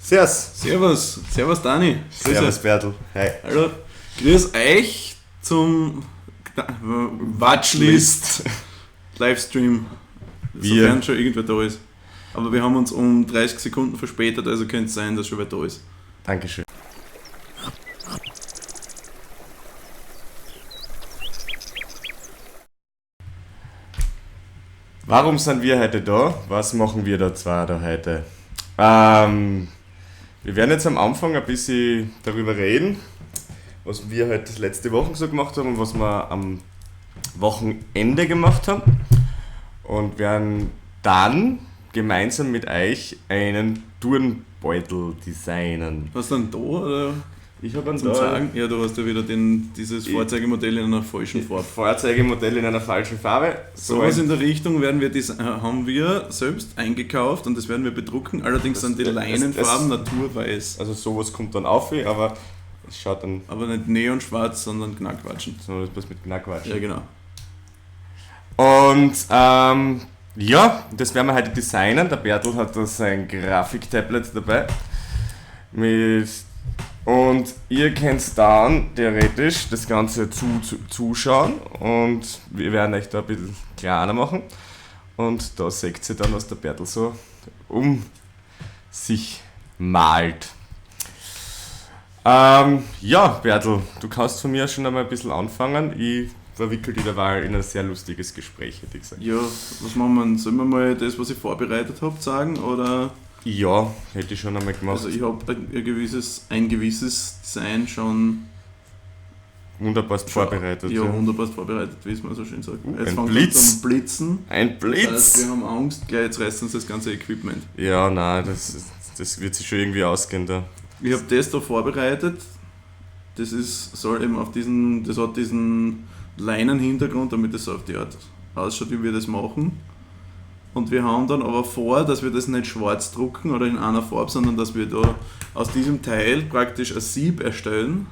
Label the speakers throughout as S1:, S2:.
S1: Servus.
S2: Servus, servus Dani.
S1: Servus Bertl. Hi.
S2: Hallo. Grüß euch zum Watchlist Livestream. Sofern schon irgendwer da ist. Aber wir haben uns um 30 Sekunden verspätet, also könnte es sein, dass schon wer da ist.
S1: Dankeschön. Warum sind wir heute da? Was machen wir da zwei da heute? Wir werden jetzt am Anfang ein bisschen darüber reden, was wir heute letzte Woche so gemacht haben und was wir am Wochenende gemacht haben. Und werden dann gemeinsam mit euch einen Turnbeutel designen.
S2: Hast du einen da oder?
S1: Ich habe einen
S2: Zum
S1: da.
S2: Sagen? Ja, du hast ja wieder dieses Vorzeigemodell in einer falschen Farbe.
S1: Vorzeigemodell in einer falschen Farbe.
S2: So was in der Richtung werden wir haben wir selbst eingekauft und das werden wir bedrucken. Allerdings sind die Leinenfarben naturweiß.
S1: Also sowas kommt dann auf, aber es schaut dann...
S2: Aber nicht neonschwarz, sondern Knackwatschen.
S1: Sondern was mit Knackwatschen.
S2: Ja, genau.
S1: Und ja, das werden wir heute designen. Der Bertl hat da sein Grafiktablet dabei. Und ihr könnt dann theoretisch das Ganze zuschauen und wir werden euch da ein bisschen kleiner machen. Und da seht ihr dann, was der Bertl so um sich malt. Ja, Bertl, du kannst von mir schon einmal ein bisschen anfangen. Ich verwickel dich dabei in ein sehr lustiges Gespräch, hätte ich gesagt.
S2: Ja, was machen wir denn? Sollen wir mal das, was ich vorbereitet hab, sagen? Oder?
S1: Ja, hätte ich schon einmal gemacht.
S2: Also ich hab ein gewisses Design schon
S1: wunderbar vorbereitet.
S2: Ja, wunderbar vorbereitet, wie es man so schön sagt. Jetzt
S1: ein
S2: fängt
S1: Blitz.
S2: es an Blitzen.
S1: Ein Blitz!
S2: Das heißt, wir haben Angst, gleich jetzt reißt uns das ganze Equipment.
S1: Ja, nein, das wird sich schon irgendwie ausgehen da.
S2: Ich hab das da vorbereitet. Das ist, soll eben auf diesen, das hat diesen Leinenhintergrund, damit das so auf die Art ausschaut, wie wir das machen. Und wir haben dann aber vor, dass wir das nicht schwarz drucken oder in einer Farbe, sondern dass wir da aus diesem Teil praktisch ein Sieb erstellen.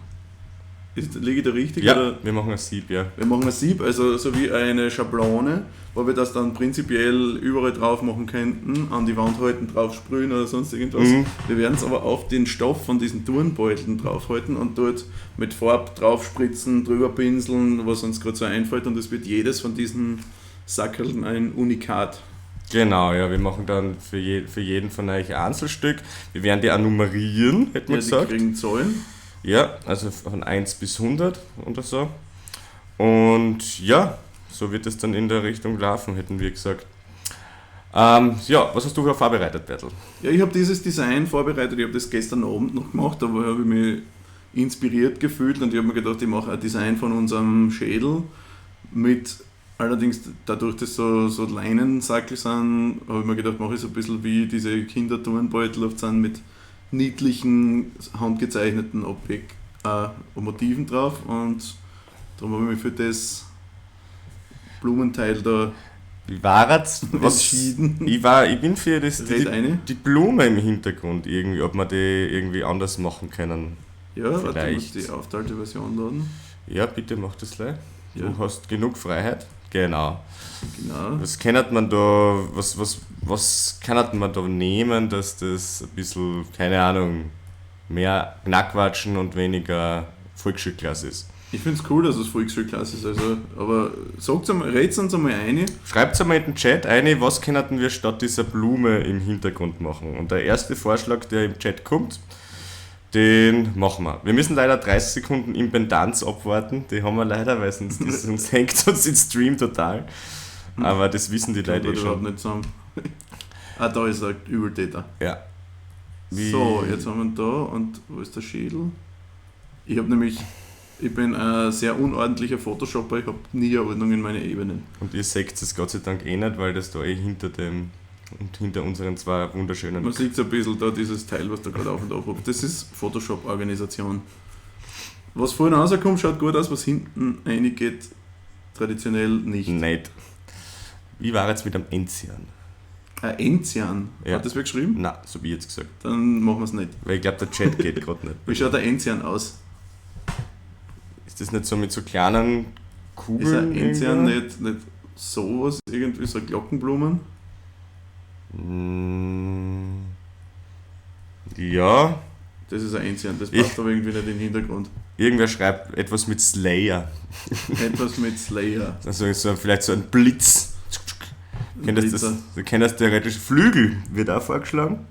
S2: Liege ich da richtig?
S1: Ja,
S2: oder?
S1: Wir machen ein Sieb, ja.
S2: Wir machen ein Sieb, also so wie eine Schablone, wo wir das dann prinzipiell überall drauf machen könnten, an die Wand halten, drauf sprühen oder sonst irgendwas.
S1: Mhm.
S2: Wir werden es aber auf den Stoff von diesen Turnbeuteln draufhalten und dort mit Farbe draufspritzen, drüber pinseln, was uns gerade so einfällt, und es wird jedes von diesen Sackerln ein Unikat.
S1: Genau, ja, wir machen dann für jeden von euch ein Einzelstück. Wir werden die auch nummerieren, hätten wir
S2: Ja, die
S1: gesagt.
S2: kriegen Zahlen.
S1: Ja, also von 1 bis 100 oder so. Und ja, so wird es dann in der Richtung laufen, hätten wir gesagt. Ja, was hast du vorbereitet, Bertl?
S2: Ja, ich habe dieses Design vorbereitet, ich habe das gestern Abend noch gemacht, aber habe ich mich inspiriert gefühlt und ich habe mir gedacht, ich mache ein Design von unserem Schädel mit, allerdings dadurch, dass so Leinensackel sind, habe ich mir gedacht, mache ich so ein bisschen wie diese Kinderturnbeutel oft sind mit niedlichen, handgezeichneten Motiven drauf, und darum habe ich mich für das Blumenteil da
S1: Wie war das?
S2: entschieden.
S1: Ich bin für die Blume im Hintergrund irgendwie, ob wir die irgendwie anders machen können.
S2: Ja, warte, ich muss
S1: Vielleicht.
S2: die aufteilte Version laden.
S1: Ja, bitte mach das gleich.
S2: Ja.
S1: Du hast genug Freiheit. Genau.
S2: Genau.
S1: Was kann man da, was kann man da nehmen, dass das ein bisschen, keine Ahnung, mehr Knackwatschen und weniger Volksschulklasse ist?
S2: Ich find's cool, dass es Volksschulklasse ist, also, aber sagt's einmal, red's uns einmal ein.
S1: Schreibt's einmal in den Chat ein, was könnten wir statt dieser Blume im Hintergrund machen? Und der erste Vorschlag, der im Chat kommt, den machen wir. Wir müssen leider 30 Sekunden Impedanz abwarten. Die haben wir leider, weil sonst hängt uns den Stream total. Aber das wissen die Leute eh schon.
S2: Überhaupt nicht zusammen. Ah, da ist der Übeltäter.
S1: Ja. Wie
S2: So, jetzt haben wir ihn da und wo ist der Schädel? Ich bin ein sehr unordentlicher Photoshopper, ich hab nie eine Ordnung in meine Ebenen.
S1: Und ihr seht es Gott sei Dank eh nicht, weil das da eh hinter dem und hinter unseren zwei wunderschönen...
S2: Man sieht so ein bisschen da dieses Teil, was da gerade auf und ab hupft. Das ist Photoshop-Organisation. Was vorne rauskommt, schaut gut aus, was hinten reingeht, traditionell nicht.
S1: Nicht. Wie war jetzt mit dem Enzian?
S2: Ein Enzian?
S1: Ja.
S2: Hat das wer geschrieben?
S1: Nein, so wie ich jetzt gesagt.
S2: Dann machen wir's nicht.
S1: Weil ich glaub, der Chat geht grad nicht.
S2: Wie schaut der Enzian aus?
S1: Ist das nicht so mit so kleinen Kugeln?
S2: Ist ein Enzian
S1: irgendwie?
S2: nicht sowas, irgendwie so Glockenblumen?
S1: Ja.
S2: Das ist ein Enzian, das passt aber irgendwie nicht in den Hintergrund.
S1: Irgendwer schreibt etwas mit Slayer.
S2: Etwas mit Slayer.
S1: Also so, vielleicht so ein Blitz. Kennt das, kennt das theoretisch? Flügel wird auch vorgeschlagen.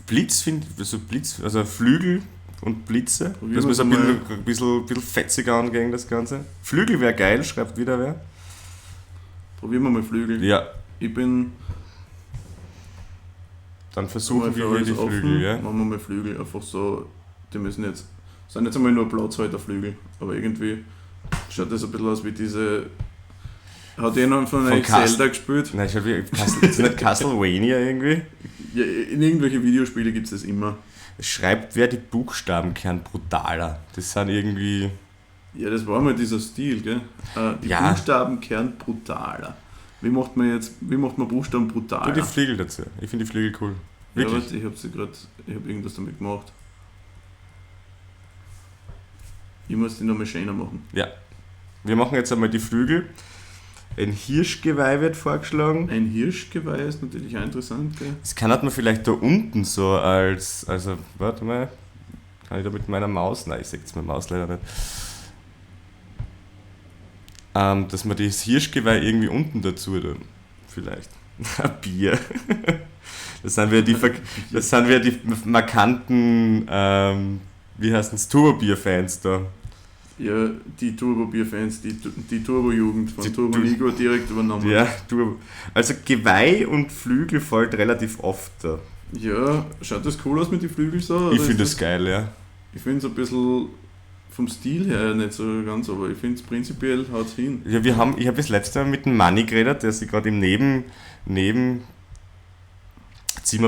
S1: Blitz finde ich, also Blitz, also Flügel und Blitze. Probieren das muss ein bisschen fetziger angehen, das Ganze. Flügel wäre geil, schreibt wieder wer.
S2: Probieren wir mal Flügel.
S1: Ja.
S2: Ich bin.
S1: Dann versuchen wir hier die Flügel, ja.
S2: Machen wir mal Flügel, einfach so, die müssen jetzt, sind jetzt einmal nur Platzhalterflügel, aber irgendwie schaut das ein bisschen aus wie diese. Hat jemand von euch Zelda gespielt?
S1: Nein, ich habe ist nicht Castlevania irgendwie?
S2: Ja, in irgendwelche Videospiele gibt es das immer.
S1: Es schreibt wer die Buchstaben kern brutaler. Das sind irgendwie.
S2: Ja, das war mal dieser Stil, gell? Die ja. Buchstaben kern brutaler. Wie macht man jetzt, wie macht man Buchstaben brutaler?
S1: Tu die Flügel dazu. Ich finde die Flügel cool.
S2: Wirklich. Ja, warte, ich habe irgendwas damit gemacht. Ich muss die nochmal schöner machen.
S1: Ja. Wir machen jetzt einmal die Flügel. Ein Hirschgeweih wird vorgeschlagen.
S2: Ein Hirschgeweih ist natürlich auch interessant, gell?
S1: Das kann man vielleicht da unten so als, also, warte mal, kann ich da mit meiner Maus, nein, ich sehe jetzt meine Maus leider nicht. Dass man das Hirschgeweih irgendwie unten dazu tun, vielleicht. Ein Bier. Das sind wir die, das sind wir die markanten, wie heißen es, Turbo-Bier-Fans da.
S2: Ja, die Turbo-Bier-Fans, die Turbo-Jugend von Turbo Negro direkt übernommen.
S1: Ja, Turbo. Also Geweih und Flügel fällt relativ oft da.
S2: Ja, schaut das cool aus mit den Flügeln so?
S1: Ich finde das geil, ja.
S2: Ich finde es ein bisschen vom Stil her nicht so ganz, aber ich finde es prinzipiell haut's hin.
S1: Ja, ich habe das letzte Mal mit dem Manni geredet, der sich gerade im Nebenzimmer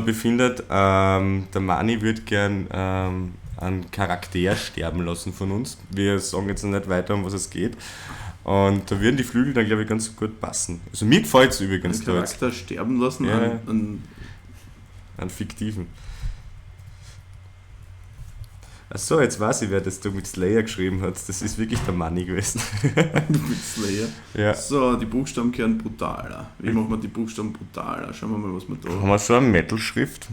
S1: befindet. Der Manni würde gern einen Charakter sterben lassen von uns. Wir sagen jetzt noch nicht weiter, um was es geht. Und da würden die Flügel dann, glaube ich, ganz gut passen. Also mir gefällt es übrigens.
S2: Einen Charakter sterben lassen?
S1: Ja, einen fiktiven. Achso, jetzt weiß ich, wer das da mit Slayer geschrieben hat. Das ist wirklich der Manni gewesen.
S2: Mit Slayer?
S1: Ja.
S2: So, die Buchstaben kehren brutaler. Wie machen wir die Buchstaben brutaler? Schauen wir mal, was wir da
S1: haben. Wir so eine Metal-Schrift?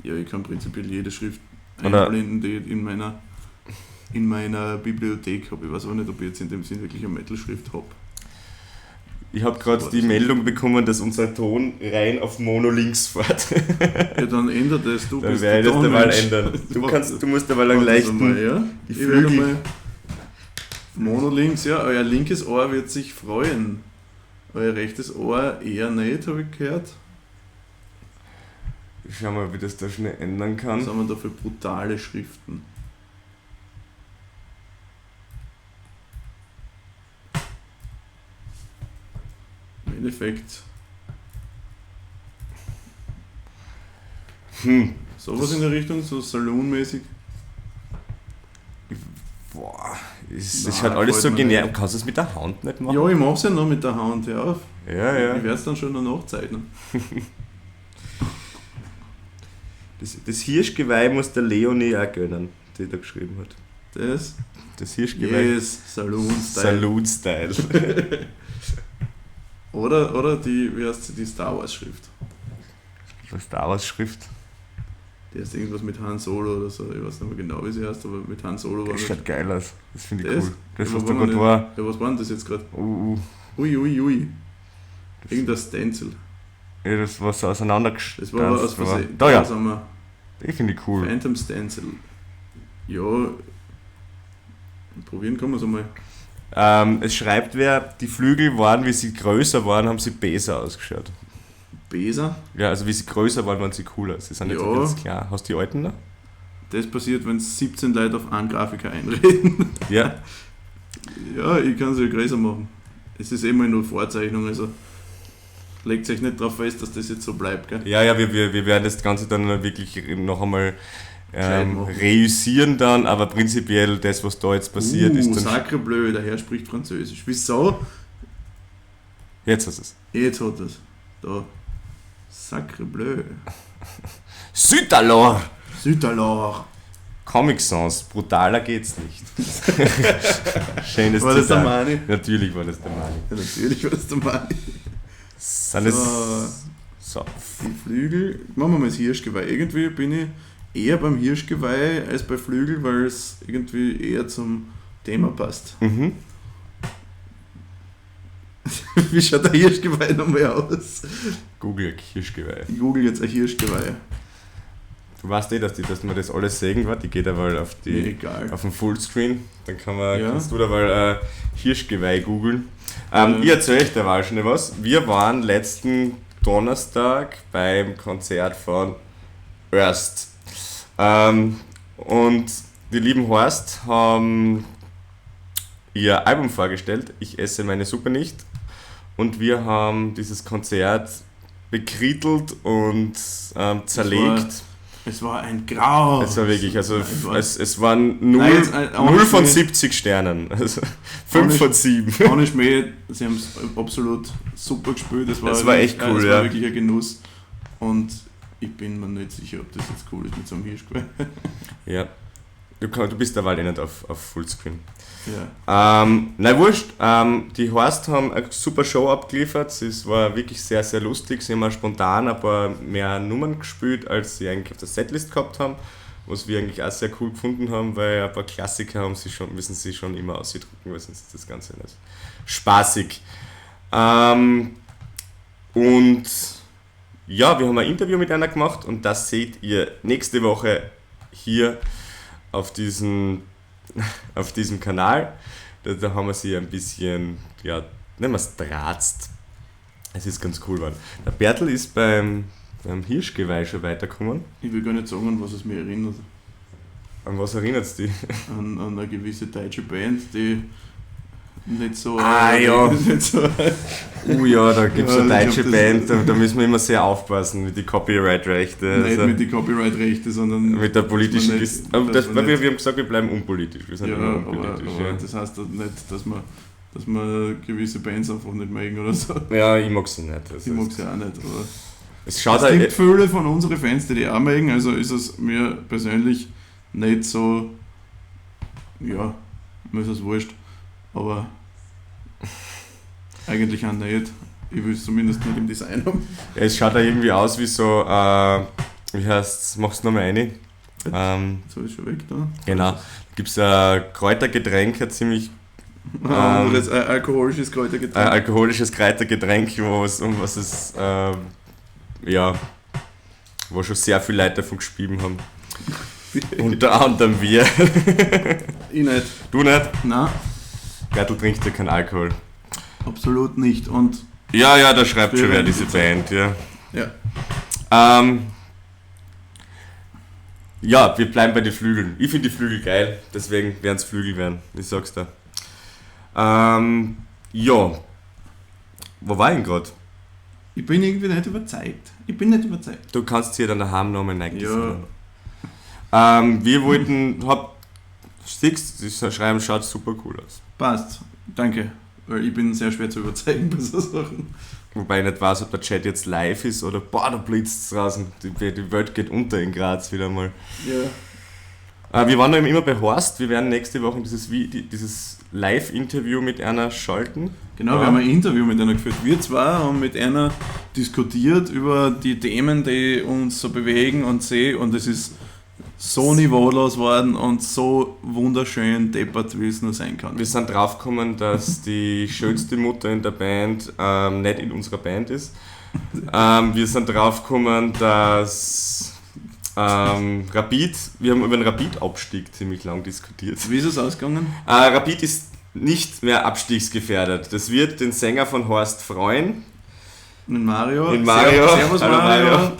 S2: Ja, ich kann prinzipiell jede Schrift einblenden, die ich in meiner Bibliothek habe. Ich weiß aber nicht, ob ich jetzt in dem Sinn wirklich eine Metal-Schrift habe.
S1: Ich habe gerade die Meldung bekommen, dass unser Ton rein auf Mono links fährt.
S2: Ja, dann ändert es. Du
S1: dann
S2: bist
S1: werde ich das derweil ändern. Du musst derweil einen leichten...
S2: Mal, ja?
S1: Die Flügel.
S2: Mal Mono links, ja. Euer linkes Ohr wird sich freuen. Euer rechtes Ohr eher nicht, habe ich gehört.
S1: Ich schau mal, ob ich das da schnell ändern kann.
S2: Was haben wir da für brutale Schriften? Im Endeffekt. Sowas in der Richtung, so Saloon-mäßig.
S1: Boah, es ist halt alles so genial. Kannst du es mit der Hand nicht machen?
S2: Ja, ich mach's ja noch mit der Hand, hör auf.
S1: Ja, ja.
S2: Ich werde es dann schon noch nachzeichnen.
S1: Das Hirschgeweih muss der Leonie auch gönnen, die da geschrieben hat.
S2: Das?
S1: Das Hirschgeweih.
S2: Yes, Saloon-Style.
S1: Saloon-Style.
S2: Oder die, wie heißt sie, die Star Wars-Schrift.
S1: Die Star Wars-Schrift?
S2: Die heißt irgendwas mit Han Solo oder so. Ich weiß nicht mehr genau, wie sie heißt, aber mit Han Solo war
S1: das. Schaut geil aus. Das finde ich cool. Das, was da gerade war.
S2: Ja, was war denn das jetzt gerade? Ui, ui, ui. Irgendein Stencil.
S1: Ja, das war so auseinandergestanzt.
S2: Das war aus Versehen.
S1: Da ja. Ich finde ich cool.
S2: Phantom Stencil. Ja, probieren kann man es einmal.
S1: Es schreibt wer, die Flügel waren, wie sie größer waren, haben sie besser ausgeschaut.
S2: Besser?
S1: Ja, also wie sie größer waren, waren sie cooler. Sie sind nicht so ganz klar. Hast du die alten da?
S2: Das passiert, wenn 17 Leute auf einen Grafiker einreden.
S1: Ja.
S2: Ja, ich kann sie ja größer machen. Es ist immer nur Vorzeichnung, also legt sich nicht darauf fest, dass das jetzt so bleibt, gell?
S1: Ja, ja, wir werden das Ganze dann wirklich noch einmal reüssieren dann, aber prinzipiell das, was da jetzt passiert, ist dann...
S2: Sacre bleu, der Herr spricht Französisch. Wieso?
S1: Jetzt hast du es.
S2: Jetzt hat es. Da. Sacre bleu.
S1: Südalor!
S2: Südalor!
S1: Comic Sans, brutaler geht's nicht. Schönes
S2: War das der Mani?
S1: Natürlich war das der Mani.
S2: Ja, natürlich war das der Mani.
S1: Sind so. So.
S2: Die Flügel, machen wir mal das Hirschgeweih. Irgendwie bin ich eher beim Hirschgeweih als bei Flügel, weil es irgendwie eher zum Thema passt.
S1: Mhm.
S2: Wie schaut der Hirschgeweih nochmal aus?
S1: Google Hirschgeweih.
S2: Ich google jetzt ein Hirschgeweih.
S1: Du weißt eh, dass man das alles sehen wird. Ich gehe da mal auf,
S2: Mir egal.
S1: auf den Fullscreen. Dann
S2: Ja.
S1: kannst du da mal Hirschgeweih googeln.
S2: Ja.
S1: Ich erzähle euch derweil schon was. Wir waren letzten Donnerstag beim Konzert von Horst. Und die lieben Horst haben ihr Album vorgestellt, Ich esse meine Suppe nicht. Und wir haben dieses Konzert bekrittelt und zerlegt.
S2: Es war ein Graus.
S1: Es war wirklich, also
S2: Nein, es war-
S1: es waren 0,
S2: Nein, jetzt, ohne
S1: 0 von
S2: Schmäh.
S1: 70 Sternen. Also 5
S2: Ohne
S1: von 7.
S2: Ohne Schmäh, sie haben es absolut super gespielt. Es war,
S1: Das war echt cool,
S2: Es
S1: ja.
S2: war wirklich ein Genuss. Und ich bin mir nicht sicher, ob das jetzt cool ist mit so einem Hirschgeweih.
S1: Ja. Du bist derweil eh nicht auf Fullscreen.
S2: Ja.
S1: Na wurscht, die Horst haben eine super Show abgeliefert. Es war wirklich sehr, sehr lustig. Sie haben auch spontan ein paar mehr Nummern gespielt, als sie eigentlich auf der Setlist gehabt haben. Was wir eigentlich auch sehr cool gefunden haben, weil ein paar Klassiker haben sie schon, müssen sie schon immer ausdrucken, weil sonst ist das Ganze nicht spaßig. Und ja, wir haben ein Interview mit einer gemacht und das seht ihr nächste Woche hier auf diesem Kanal. Da haben wir sie ein bisschen, ja, nennen wir es drahtzt. Es ist ganz cool geworden. Der Bertl ist beim Hirschgeweih schon weitergekommen.
S2: Ich will gar nicht sagen, an was es mir erinnert.
S1: An was erinnert es dich?
S2: An eine gewisse deutsche Band, die nicht so.
S1: Ah, ja.
S2: Nicht so,
S1: Ja, da gibt es
S2: Ja,
S1: eine
S2: ich
S1: deutsche
S2: glaub,
S1: Band, da müssen wir immer sehr aufpassen mit den Copyright-Rechte.
S2: nicht
S1: Also
S2: mit den Copyright-Rechte, sondern.
S1: mit der politischen.
S2: dass man
S1: Dis
S2: nicht-
S1: aber
S2: dass
S1: das,
S2: man
S1: weil
S2: nicht-
S1: wir haben gesagt, wir bleiben unpolitisch. Wir sind
S2: Ja,
S1: immer
S2: aber,
S1: unpolitisch.
S2: aber das heißt doch nicht, dass man gewisse Bands einfach nicht mögen oder so.
S1: Ja, ich mag sie nicht. Also
S2: Ich mag sie auch nicht, aber.
S1: Es schaut
S2: Es
S1: halt,
S2: gibt viele von unseren Fans, die die auch mögen, also ist es mir persönlich nicht so, ja, mir ist es wurscht, aber eigentlich auch nicht. Ich will es zumindest nicht im Design haben.
S1: es schaut halt irgendwie aus wie so, wie heißt's, mach's nochmal rein.
S2: Jetzt habe ich schon weg da.
S1: Genau. Gibt es ein Kräutergetränk, ein ziemlich
S2: Ein anderes alkoholisches Kräutergetränk.
S1: ein alkoholisches Kräutergetränk, wo es um was es, ja, wo schon sehr viele Leute davon gespielt haben. Unter anderem wir.
S2: Ich nicht.
S1: Du nicht?
S2: Nein,
S1: Bertel trinkt ja keinen Alkohol.
S2: absolut nicht. Und
S1: Ja, ja, da schreibt schon wer
S2: Früher
S1: diese Band, ja.
S2: ja,
S1: Ja, wir bleiben bei den Flügeln. Ich finde die Flügel geil, deswegen werden es Flügel werden. Ich sag's da. Ja. Wo war ich denn gerade?
S2: ich bin irgendwie nicht überzeugt. Ich bin nicht überzeugt.
S1: Du kannst hier dann daheim nochmal rein.
S2: Ja.
S1: Wir wollten, siehst, das Schreiben schaut super cool aus.
S2: Passt. Danke. Weil ich bin sehr schwer zu überzeugen bei so Sachen.
S1: Wobei ich nicht weiß, ob der Chat jetzt live ist oder boah, da blitzt es draußen. Die Welt geht unter in Graz wieder mal.
S2: Ja.
S1: Wir waren noch immer bei Horst. Wir werden nächste Woche dieses Live-Interview mit einer schalten.
S2: Genau,
S1: Ja.
S2: wir haben ein Interview mit einer geführt. Wir zwei haben mit einer diskutiert über die Themen, die uns so bewegen und sehen. Und es ist so niveaulos worden und so wunderschön deppert, wie es nur sein kann.
S1: Wir sind draufgekommen, dass die schönste Mutter in der Band nicht in unserer Band ist. Wir sind draufgekommen, dass Rapid, wir haben über den Rapid-Abstieg ziemlich lang diskutiert.
S2: Wie ist es ausgegangen?
S1: Rapid ist nicht mehr abstiegsgefährdet. Das wird den Sänger von Horst freuen.
S2: Mit Mario.
S1: In Mario.
S2: Servus
S1: Hallo
S2: Mario.
S1: Mario.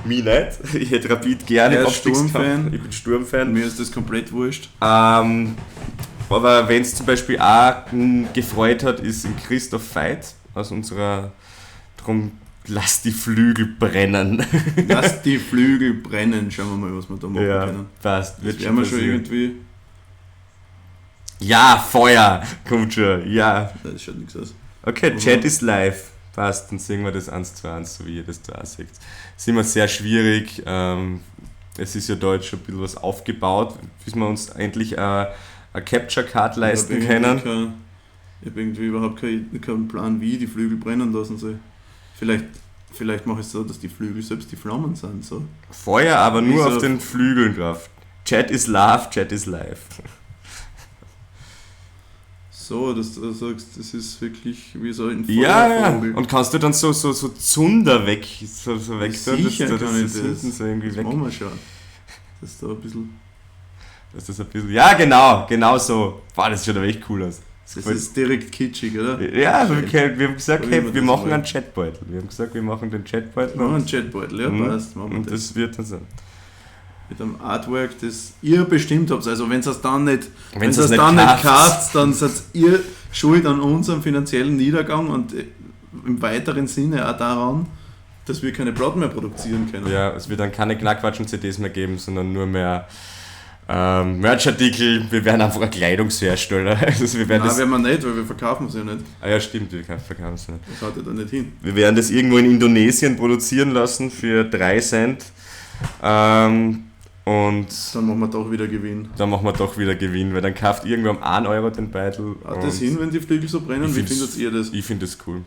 S1: Mich nicht. Ich hätte Rapid gerne
S2: Er
S1: im
S2: ist
S1: Abstiegskampf.
S2: Sturmfan.
S1: Ich bin Sturmfan.
S2: Mir ist das komplett wurscht.
S1: Aber wenn es zum Beispiel auch gefreut hat, ist in Christoph Veit aus unserer. Drum lass die Flügel brennen.
S2: Lass die Flügel brennen. Schauen wir mal, was wir da machen können.
S1: passt.
S2: Das
S1: Wird
S2: werden wir schon
S1: passieren.
S2: irgendwie.
S1: Ja, Feuer! Kommt schon, ja.
S2: Das schaut nichts aus.
S1: Okay, Chat ist live. Passt, dann sehen wir das 1:1, so wie ihr das da seht. Ist immer sehr schwierig. Es ist ja da jetzt schon ein bisschen was aufgebaut, bis wir uns endlich eine Capture Card leisten
S2: Ich hab irgendwie
S1: können.
S2: Ich habe irgendwie überhaupt keinen Plan, wie die Flügel brennen lassen soll. Vielleicht Vielleicht mache ich es so, dass die Flügel selbst die Flammen sind. So.
S1: Feuer, aber nur auf den Flügeln drauf. Chat is love, Chat is life.
S2: So, dass du sagst, das ist wirklich wie so ein
S1: Feuervogel. Ja, ja. Und kannst du dann so Zunder weg, so weg
S2: sicher dass, kann ich das. So irgendwie das weg. Machen wir schon. Das da ein bisschen.
S1: Dass das ein bisschen. Ja, genau so. Boah, das schaut aber echt cool aus.
S2: Das ist direkt kitschig, oder?
S1: Ja, wir haben gesagt, hey, wir machen einen Chatbeutel. Wir haben gesagt, wir machen den Chatbeutel.
S2: Wir machen einen Chatbeutel, ja, passt.
S1: Machen wir und das wird dann so.
S2: Mit einem Artwork, das ihr bestimmt habt. Also wenn es dann nicht, wenn's nicht kauft, dann seid ihr schuld an unserem finanziellen Niedergang und im weiteren Sinne auch daran, dass wir keine Platten mehr produzieren können.
S1: Ja, es wird dann keine Knackquatschen-CDs mehr geben, sondern nur mehr Merch-Artikel. Wir werden einfach ein Kleidungshersteller.
S2: Also wir werden. Nein, werden wir nicht, weil wir verkaufen sie ja nicht.
S1: Ah ja, stimmt, wir verkaufen sie nicht.
S2: Das haut ja da nicht hin.
S1: Wir werden das irgendwo in Indonesien produzieren lassen für 3 Cent. Und
S2: dann machen wir doch wieder Gewinn.
S1: Dann machen wir doch wieder Gewinn, weil dann kauft irgendwer um 1 Euro den Beutel.
S2: Hat das hin, wenn die Flügel so brennen? Wie findet ihr das?
S1: Ich finde das cool.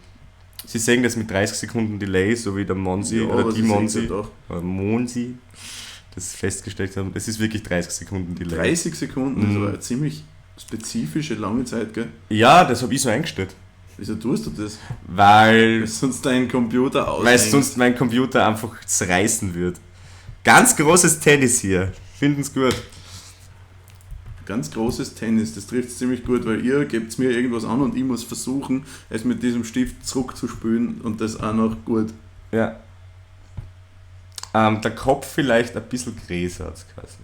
S1: Sie sehen das mit 30 Sekunden Delay, so wie der Monsi, ja, oder die Monsi. Oder Monsi, das festgestellt haben. Es ist wirklich 30 Sekunden Delay.
S2: 30 Sekunden, das war eine ziemlich spezifische, lange Zeit, gell?
S1: Ja, das habe ich so eingestellt.
S2: Wieso tust du das?
S1: Weil
S2: sonst dein Computer
S1: aushängt. Weil sonst mein Computer einfach zerreißen wird. Ganz großes Tennis hier. Finden's gut.
S2: Ganz großes Tennis, das trifft ziemlich gut, weil ihr gebt mir irgendwas an und ich muss versuchen, es mit diesem Stift zurückzuspülen und das auch noch gut.
S1: Ja. Der Kopf vielleicht ein bisschen größer als quasi.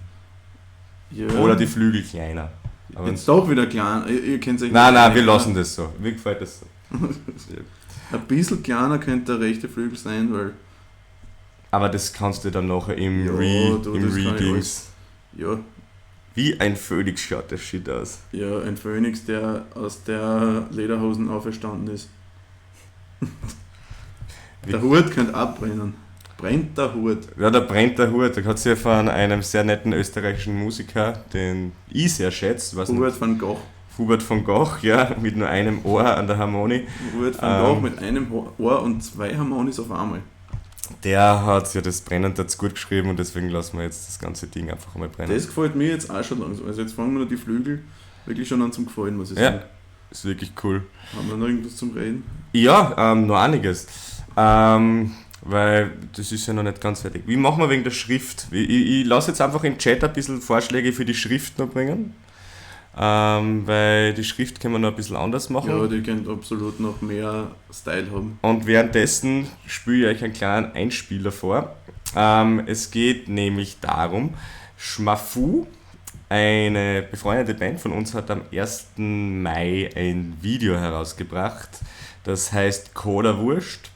S1: Ja. Oder die Flügel kleiner.
S2: Aber jetzt doch wieder klein. Ihr kennt euch.
S1: Nein, wir lassen das so. Mir gefällt das so.
S2: Ein bisschen kleiner könnte der rechte Flügel sein, weil.
S1: Aber das kannst du dann nachher im Re-Dings.
S2: Ja.
S1: Wie ein Phönix schaut der Shit aus.
S2: Ja, ein Phönix, der aus der Lederhosen auferstanden ist. Der Hut könnte abbrennen. Brennt der Hut.
S1: Ja, da brennt der Hut. Da hat sich ja von einem sehr netten österreichischen Musiker, den ich sehr schätze.
S2: Hubert van Gogh.
S1: Hubert van Gogh, ja, mit nur einem Ohr an der Harmonie.
S2: Hubert van Gogh mit einem Ohr und 2 Harmonies auf einmal.
S1: Der hat ja das Brennen dazu gut geschrieben und deswegen lassen wir jetzt das ganze Ding einfach mal brennen.
S2: Das gefällt mir jetzt auch schon langsam. Also jetzt fangen wir die Flügel wirklich schon an zum Gefallen, muss ich sagen.
S1: Ja, ist wirklich cool.
S2: Haben wir noch irgendwas zum Reden?
S1: Ja, noch einiges. Weil das ist ja noch nicht ganz fertig. Wie machen wir wegen der Schrift? Ich lasse jetzt einfach im Chat ein bisschen Vorschläge für die Schrift noch bringen. Weil die Schrift können wir noch ein bisschen anders machen.
S2: Ja, die könnt absolut noch mehr Style haben.
S1: Und währenddessen spiele ich euch einen kleinen Einspieler vor. Es geht nämlich darum, Schmafu, eine befreundete Band von uns, hat am 1. Mai ein Video herausgebracht. Das heißt Koda Wurst.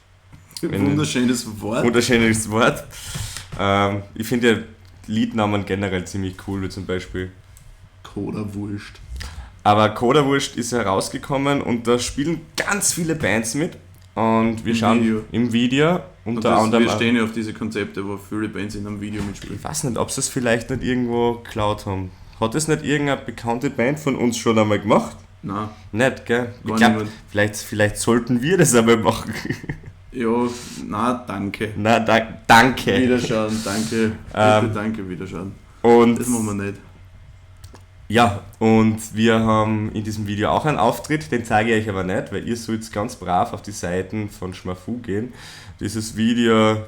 S2: Wunderschönes Wort.
S1: Wunderschönes Wort. Ich finde ja Liednamen generell ziemlich cool, wie zum Beispiel
S2: Koda Wurst.
S1: Aber Koda Wurst ist herausgekommen und da spielen ganz viele Bands mit. Und wir schauen im Video
S2: unter anderem. Wir stehen ja auf diese Konzepte, wo viele Bands in einem Video mitspielen.
S1: Ich weiß nicht, ob sie es vielleicht nicht irgendwo geklaut haben. Hat das nicht irgendeine bekannte Band von uns schon einmal gemacht?
S2: Nein.
S1: Nicht, gell? Ich glaube, vielleicht sollten wir das einmal machen.
S2: Ja, na, danke.
S1: Na, danke.
S2: Wiederschauen, danke. Bitte, danke, wiederschauen.
S1: Und
S2: das machen wir nicht.
S1: Ja, und wir haben in diesem Video auch einen Auftritt, den zeige ich euch aber nicht, weil ihr sollt ganz brav auf die Seiten von Schmafu gehen. Dieses Video,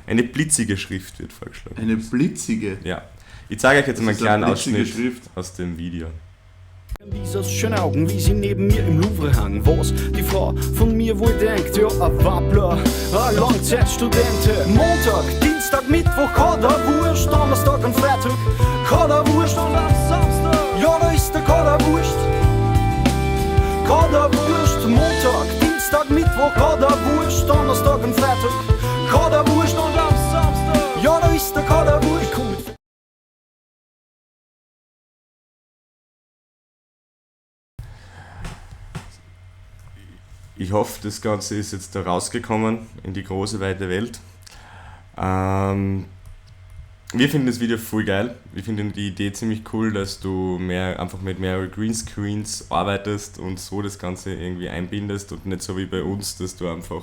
S1: eine blitzige Schrift wird vorgeschlagen.
S2: Eine blitzige?
S1: Ja. Ich zeige euch jetzt mal einen kleinen Ausschnitt aus dem Video.
S3: Dieses schöne Augen, wie sie neben mir im Louvre hangen, was die Frau von mir wohl denkt, ja, a Wappler, a Langzeitstudente. Montag, Dienstag, Mittwoch, Koda Wurst, Donnerstag und Freitag, Koda Wurst und am Samstag, ja, da ist der Koda Wurst. Koda Wurst, Montag, Dienstag, Mittwoch, Koda Wurst, Donnerstag und Freitag, Koda Wurst und am Samstag, ja, da ist der Koda Wurst.
S1: Ich hoffe, das Ganze ist jetzt da rausgekommen in die große, weite Welt. Wir finden das Video voll geil. Wir finden die Idee ziemlich cool, dass du mehr einfach mit mehreren Greenscreens arbeitest und so das Ganze irgendwie einbindest und nicht so wie bei uns, dass du einfach.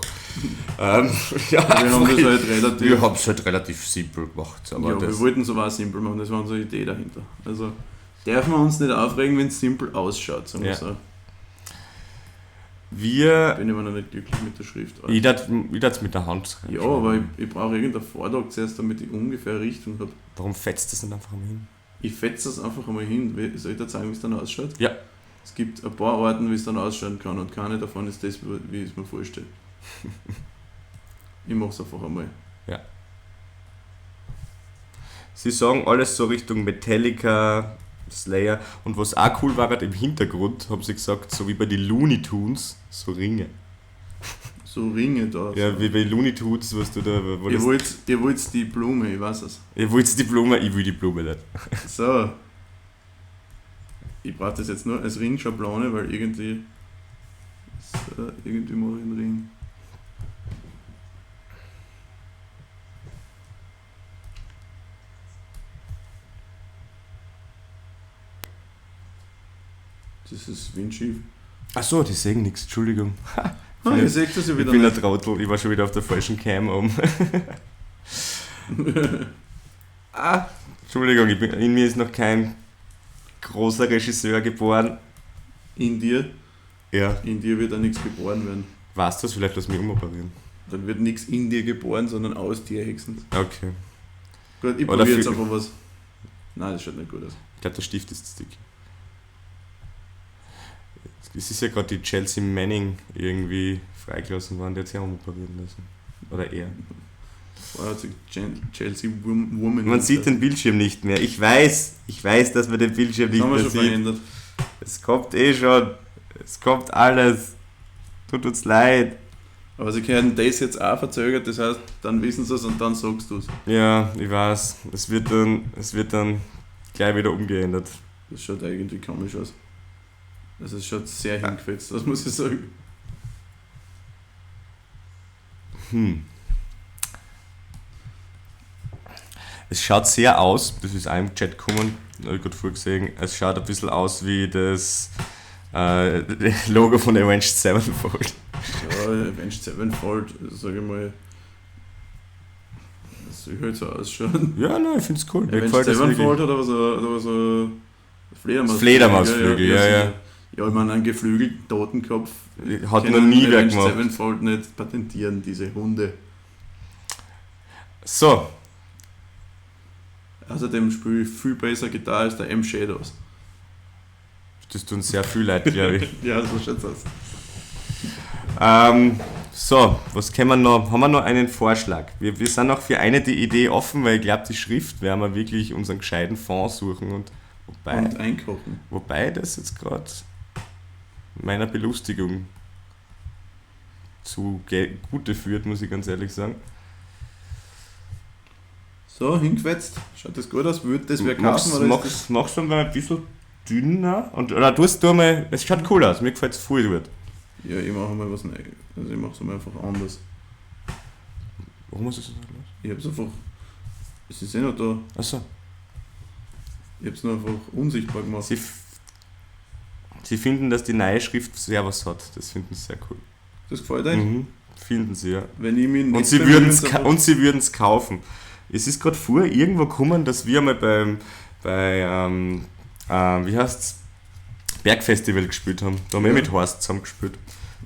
S2: Ja, wir haben das halt relativ.
S1: Wir haben es halt relativ simpel gemacht.
S2: Aber ja, wir wollten es aber auch simpel machen, das war unsere Idee dahinter. Also dürfen wir uns nicht aufregen, wenn es simpel ausschaut, sagen wir so. Bin immer noch nicht glücklich mit der Schrift.
S1: Ich darf mit der Hand
S2: schreiben. Ja, aber ich brauche irgendeinen Vortrag zuerst, damit ich ungefähr Richtung habe.
S1: Warum fetzt das nicht einfach einmal hin?
S2: Ich fetze das einfach einmal hin. Soll ich dir zeigen, wie es dann ausschaut?
S1: Ja.
S2: Es gibt ein paar Arten, wie es dann ausschauen kann und keine davon ist das, wie ich es mir vorstelle. Ich mache es einfach einmal.
S1: Ja. Sie sagen alles so Richtung Metallica, Slayer und was auch cool war, halt im Hintergrund, haben sie gesagt, so wie bei den Looney Tunes, so Ringe.
S2: So Ringe da.
S1: Ja, wie bei Looney Tunes, was du da...
S2: Wo ihr wollt die Blume, ich weiß es.
S1: Ihr wollt die Blume, ich will die Blume nicht.
S2: So. Ich brauche das jetzt nur als Ringschablone, weil irgendwie... So, irgendwie mache ich einen Ring. Das ist windschief.
S1: Achso, die sehen nichts, Entschuldigung.
S2: Ich sehe das ja wieder.
S1: Ich bin ein Trottel, ich war schon wieder auf der falschen Cam oben. Entschuldigung, in mir ist noch kein großer Regisseur geboren.
S2: In dir?
S1: Ja.
S2: In dir wird auch nichts geboren werden.
S1: Weißt du das? Vielleicht lass mich umoperieren.
S2: Dann wird nichts in dir geboren, sondern aus dir höchstens.
S1: Okay.
S2: Gut, ich probiere jetzt einfach was. Nein, das schaut nicht gut aus.
S1: Ich glaube, der Stift ist zu dick. Es ist ja gerade die Chelsea Manning irgendwie freigelassen worden, die hat sich auch umoperieren lassen. Oder er.
S2: Vorher hat sich Chelsea Woman.
S1: Man sieht den Bildschirm nicht mehr. Ich weiß, dass man den Bildschirm nicht mehr sieht. Verändert. Es kommt eh schon. Es kommt alles. Tut uns leid.
S2: Aber sie können das jetzt auch verzögert, das heißt, dann wissen sie es und dann sagst du es.
S1: Ja, ich weiß. Es wird dann gleich wieder umgeändert.
S2: Das schaut irgendwie komisch aus. Also es schaut sehr hingefetzt, das muss ich sagen.
S1: Es schaut sehr aus, das ist auch im Chat gekommen, habe ich gerade vorgesehen, es schaut ein bisschen aus wie das Logo von Avenged Sevenfold.
S2: Ja, Avenged Sevenfold, sage ich mal, das soll halt so ausschauen.
S1: Ja, nein, ich finde es cool.
S2: Avenged Sevenfold hat aber so
S1: Fledermausflügel. Fledermausflügel, ja.
S2: Ja, ich meine, einen geflügelten Totenkopf
S1: hat noch nie wer gemacht.
S2: Sevenfold nicht patentieren, diese Hunde.
S1: So.
S2: Außerdem spiele ich viel besser Gitarre als der M. Shadows.
S1: Das tun sehr viel Leute, glaube ich.
S2: Ja, so schaut's aus.
S1: So, was können wir noch? Haben wir noch einen Vorschlag? Wir sind noch für eine die Idee offen, weil ich glaube, die Schrift werden wir wirklich unseren gescheiten Fond suchen und wobei,
S2: und einkochen.
S1: Wobei das jetzt gerade meiner Belustigung zu Gute führt, muss ich ganz ehrlich sagen.
S2: So, hingefetzt. Schaut das gut aus? Würde das wer kaufen? Oder
S1: machst du mal ein bisschen dünner? Und, oder tust du mal, es schaut cool aus, mir gefällt es voll gut.
S2: Ja, ich mache mal was neu. Also ich mache es mal einfach anders.
S1: Warum hast du es anders?
S2: Ich hab's einfach. Es ist eh noch da.
S1: Achso.
S2: Ich hab's nur einfach unsichtbar gemacht.
S1: Sie finden, dass die neue Schrift sehr was hat. Das finden sie sehr cool.
S2: Das gefällt euch?
S1: Mhm. Finden sie, ja.
S2: Wenn ich mich
S1: und sie würden es kaufen. Es ist gerade vor irgendwo gekommen, dass wir mal bei wie heißt's? Bergfestival gespielt haben. Da haben wir mit Horst zusammen gespielt.